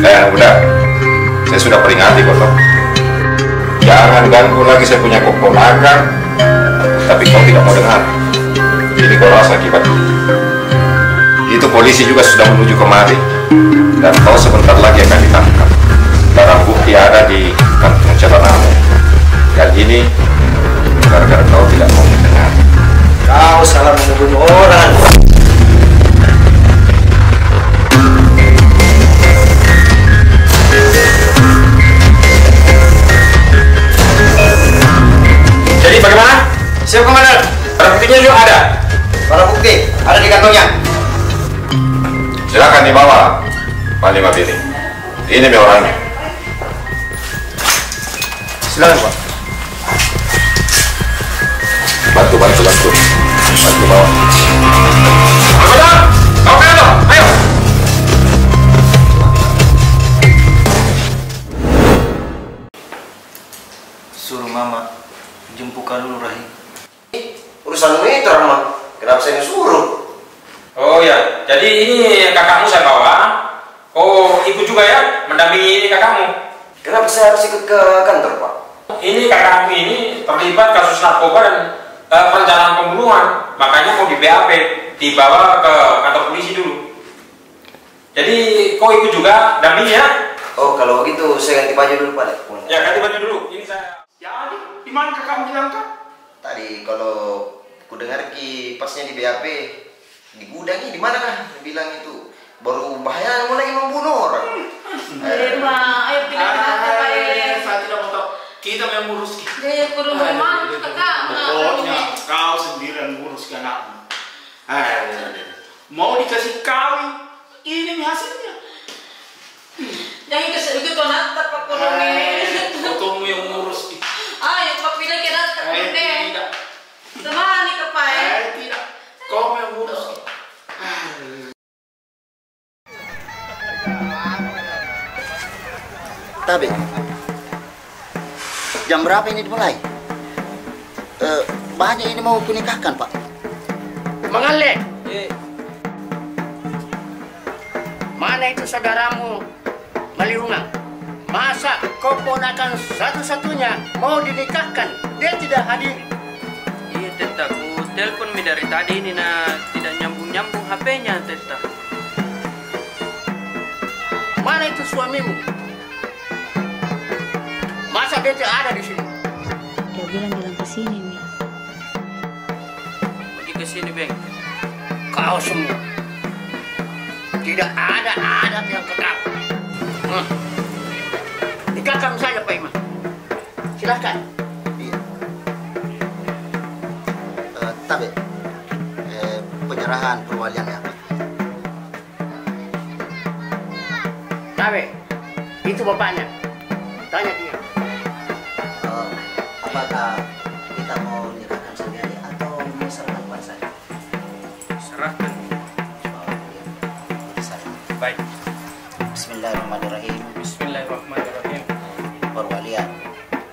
Eh, anak muda, saya sudah peringati kau, toh. Jangan ganggu lagi saya punya keponakan, tapi kau tidak mau dengar. Jadi kau rasa akibatnya. Itu polisi juga sudah menuju kemari. Dan kau sebentar lagi akan ditangkap. Barang bukti ada di kantong celanamu. Dan ini gara-gara kau tidak mau mendengar. Kau salah membunuh orang. Jadi bagaimana? Siap, Komandan. Barang buktinya juga ada. Barang bukti ada di kantongnya. Silakan dibawa, Panglima Biring. Ini mi orangnya. Silakan, Pak. Bantu, bantu, bantu. Bantu bawa. Anggota, bawa ke dalam, ayo. Suruh Mama jemput ka dulu Rahim. Urusanmu itu, Rahma. Kenapa saya disuruh? Oh ya, jadi ini kakakmu saya bawa. Oh, ikut juga ya, mendampingi ini kakakmu. Kenapa saya harus ikut ke kantor, Pak? Ini kakakmu ini terlibat kasus narkoba dan, eh, perencanaan pembunuhan. Makanya mau di-B A P, dibawa ke kantor polisi dulu. Jadi, kau ikut juga, dampingi ya. Oh, kalau begitu saya ganti baju dulu, Pak, deh. Ya, ganti baju dulu. Ini saya. Jadi, di mana kakakmu bilang, Kak? Tadi kalau Ku dengar ki pasnya di B A P, di gudang ini, di mana kah? Bilang itu. Baru bahaya, mau lagi membunuh orang. Eh, Pak, eh, pindah ke Pak, eh. Saya tidak mau tahu. Kita yang ngurus ki. Deh, kudu mau, kakak. Pokoknya kau sendiri yang ngurus ki anakmu. Eh, mau dikasih kawin, ini nih hasilnya. Jangan kasih begitu, nata, Pak, kudu, eh. Fotomu yang ngurus ki. Ayo, Pak, pindah ke nata, eh, deh. Tidak. Temani, Pak, eh. Eh, tidak. Kau yang ngurus ki. Tabe, jam berapa ini dimulai? Eh, banyak ini mau kunikahkan, Pak. Mangalle. Mana itu saudaramu, Maliungang? Masa keponakan satu-satunya mau dinikahkan, dia tidak hadir? Iya, Tetta, ku telepon mi dari tadi ini, nah, tidak nyambung-nyambung H P-nya, Tetta. Mana itu suamimu? Masa bete ada di sini? Dia bilang-bilang ke sini mi. Pergi ke sini, Beng. Kau semua. Tidak ada adat yang kau tahu. Hmm. Nikahkan saja, Pak Imam. Silakan. Iya. Eh, tabe. Eh, penyerahan perwaliannya apa? Tabe, itu bapaknya. Tanya dia. Eh, apakah kita mau nikahkan sendiri atau mau serahkan pada saya? Serahkan. Oh, iya. Itu saya. Baik. Bismillahirrahmanirrahim. Bismillahirrahmanirrahim. Perwalian.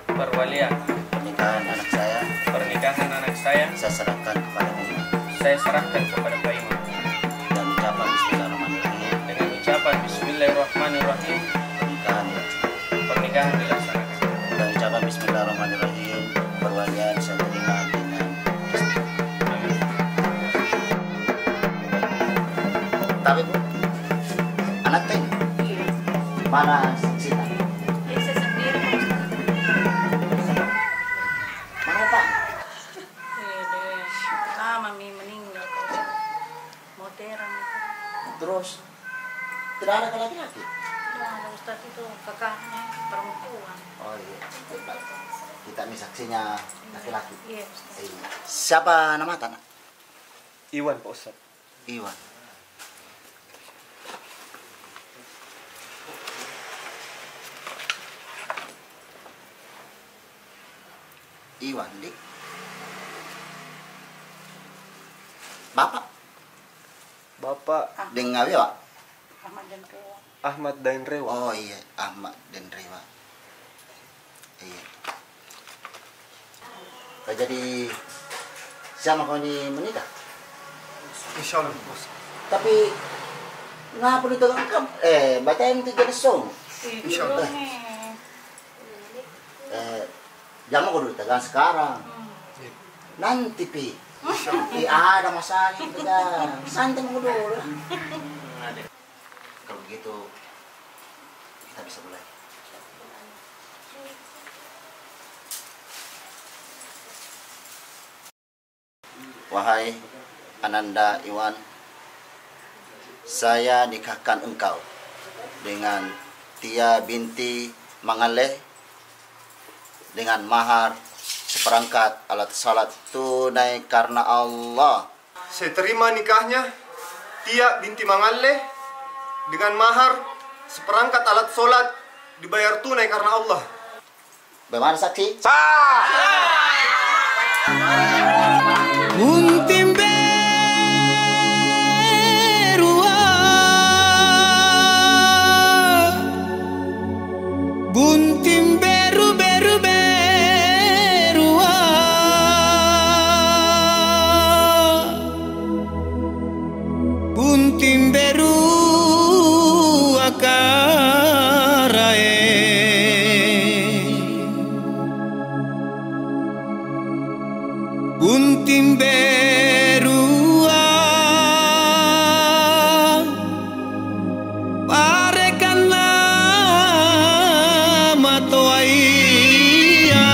Perwalian. Pernikahan anak saya. Pernikahan anak saya. Saya serahkan kepada Pak Imam. Saya serahkan kepada Pak Imam. Dan ucapan bismillahirrahmanirrahim. Dengan ucapan bismillahirrahmanirrahim. Pernikahan dilaksanakan. Pernikahan dilaksanakan. Dan ucapan bismillahirrahmanirrahim. Perwalian saya terima dengan ikhlas. Amin. Tapi, Bu, anak teh? Iya. Mana saksinya? Iya, saya sendiri, Pak Ustaz. Mana, Pak? Iya deh, lama mi meninggal, Pak Ustaz. Mau terang itu. Terus, tidak ada laki-laki? Tidak ada, Ustaz, itu kakaknya perempuan. Oh, iya. Kita mi saksinya laki-laki. Iya, Ustaz. Iya. Siapa namata, Nak? Iwan, Pak Ustaz. Iwan. Iwan, di. Bapak? Bapak. Deng awe, Pak? Ahmad Daeng Rewa. Ahmad Daeng Rewa. Oh, iya, Ahmad Daeng Rewa. Iya. Eh, jadi, siap mako ni menikah? Insya Allah, Bos. Tapi, ngapa ditegang kam? Eh, baca yang tiga song. Insya Allah. Eh, jama ko dulu tegang sekarang. Hmm. Iya. Nanti pi. Insya Allah. Iya, ada masalah yang tegang. Santai mako dulu lah. Kalau begitu, kita bisa mulai. Wahai Ananda Iwan, saya nikahkan engkau dengan Tia binti Mangalle dengan mahar seperangkat alat salat tunai karena Allah. Saya terima nikahnya Tia binti Mangalle dengan mahar seperangkat alat salat dibayar tunai karena Allah. Bagaimana saksi? Sah! Bunting berua. Bunting beru, beru, berua. Bunting beru akarae. Bunting berua. Parekan nama toaia.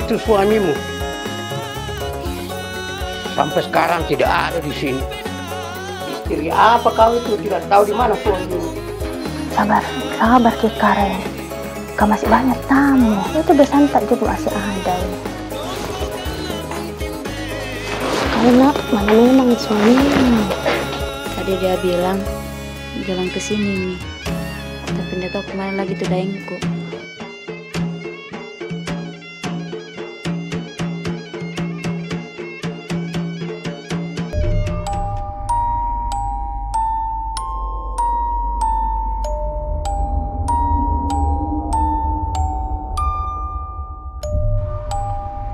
Itu suamimu. Sampai sekarang tidak ada di sini. Istri apa kau itu, tidak tahu di mana suamimu? Sabar, sabar ki Karen. Kau masih banyak tamu. Itu besantak juga masih ada. Kau nak, mana memang suamimu? Tadi dia bilang jalan ke sini mi. Tapi nda tahu kemana lagi tu daengku.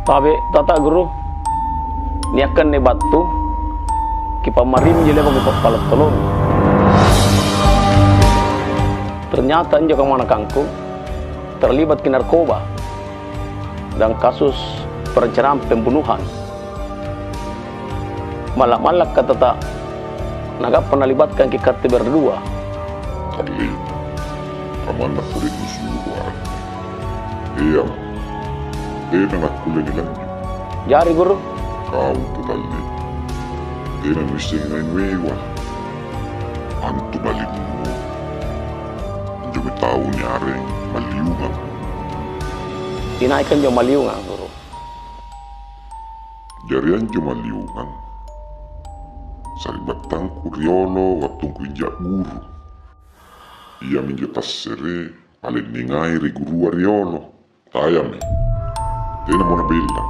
Tabe tata guru, niakan ni batu, kipamarim ji leba ku kepala tolong. Ternyata injo kemanakangku terlibat ki narkoba dan kasus perencanaan pembunuhan. Malak-malak ka tata, nagappa nalibatkan ki katte berdua. Talli, kamanna kulit musuh. Iya, tena nakkulle nilanjut. Jari guru? Kau tu Talli, tena nuisseng ngai nuewa. Antu malingmu. Injo mi tau ni areng Maliungang. Inai ka injo Maliungang, guru? Jari anjo Maliungang sari'battangku riolo wattungku inja guru. Iami injo tassere paling ningai ri gurua riolo. Tayami. Tenamo nabella.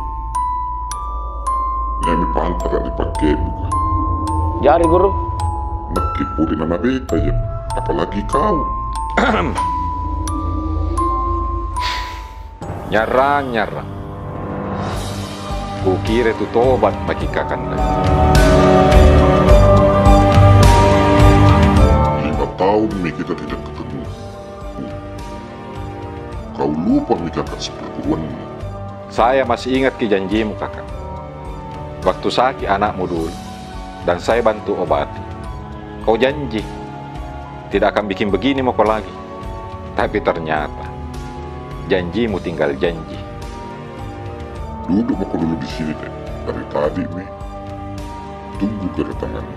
Niami pantara ri pakke'buka. Jari, guru? Nakke pole na nabeta ja, apalagi kau. Nyarang, nyarang. Kukira tu tobat maki kakanda. Lima tahun mi kita tidak ketemu. Kau lupa mi kakak seperguruanmu? Saya masih ingat ki janjimu, kakak. Waktu sakit anakmu dulu, dan saya bantu obati. Kau janji, tidak akan bikin begini mako lagi. Tapi ternyata, janjimu tinggal janji. Duduk mako dulu di sini, Dek. Dari tadi mi. Tunggu kedatanganmu.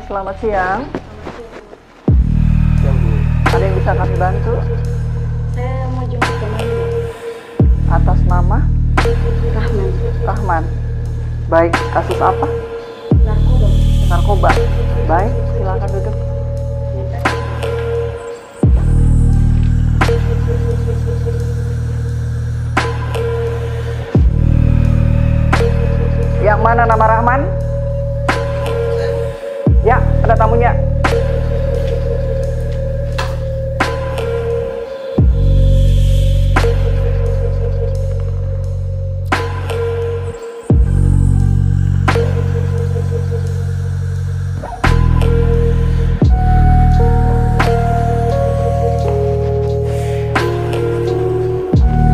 Selamat siang. Ada yang bisa kami bantu? Saya mau jemput teman, Bu. Atas nama? Rahman. Rahman. Baik, kasus apa? Narkoba. Narkoba. Baik, silakan duduk. Yang mana nama Rahman? Ya, ada tamunya.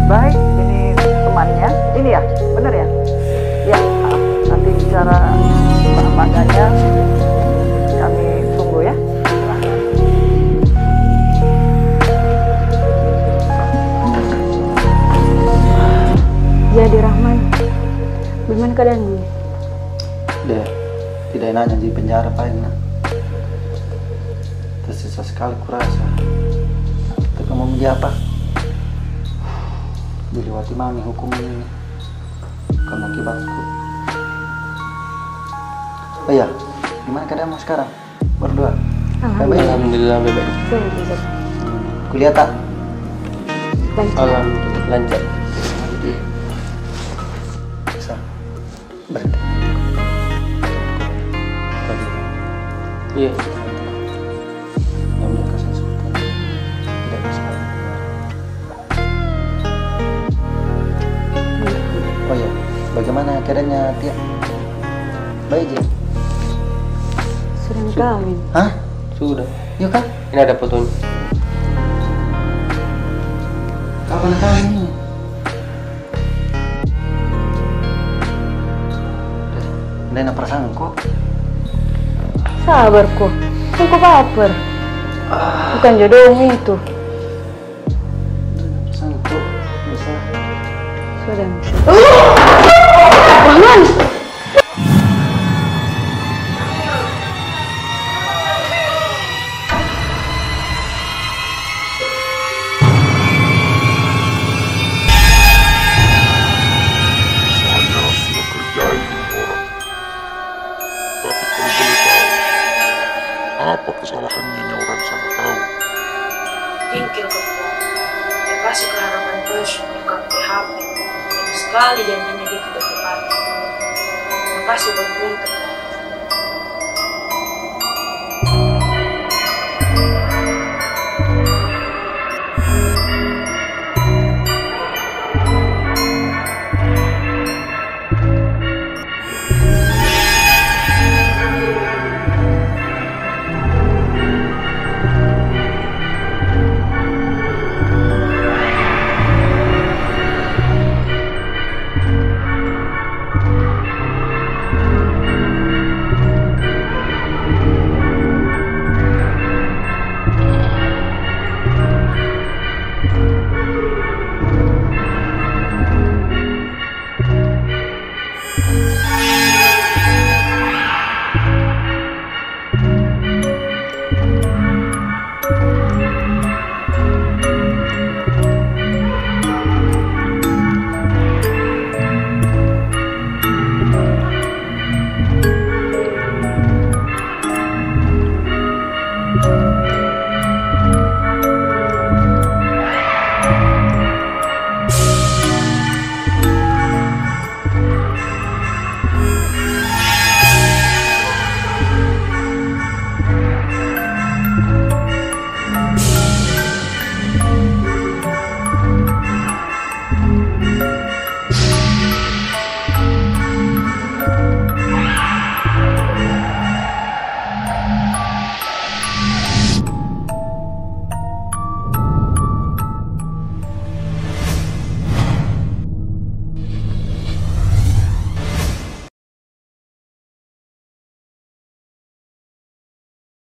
Baik, ini temannya. Ini ya, benar ya? Ya, ah, nanti bicara apa adanya, kami tunggu ya. Jadi, Rahman, bagaimana keadaanmu? Dek, tidak enaknya di penjara paling, Nak. Tersisa sekali kurasa. Tapi mau di apa? Dilewati mami hukuman ini. Karena akibatku. Oh iya, gimana keadaanmu sekarang? Berdua? Alhamdulillah. Baik-baik? Alhamdulillah, baik-baik. Baik, baik. Kuliah tak? Lancar. Alhamdulillah, lancar. Bisa. Berhenti. Iya. Yang punya kasih sebutkan. Tidak bisa. Oh iya, bagaimana keadaannya Tia? Baik ji? Sudah kawin. Hah? Sudah. Iya kah? Ini ada fotonya. Apa nak tahu ini? Nda enak perasaanku. Sabar ko. Jangan ko baper. Ah. Bukan jodohmu itu. Nda enak perasaanku. Bisa. Sudah. Bangun. Saya sudah kerjain orang. Tapi kalau boleh tahu, apa kesalahannya ini orang sama kau? Jengkel kau. Dia kasih harapan palsu di kau P H P. Sekali janjinya dia tidak tepati. Makasih buat untung.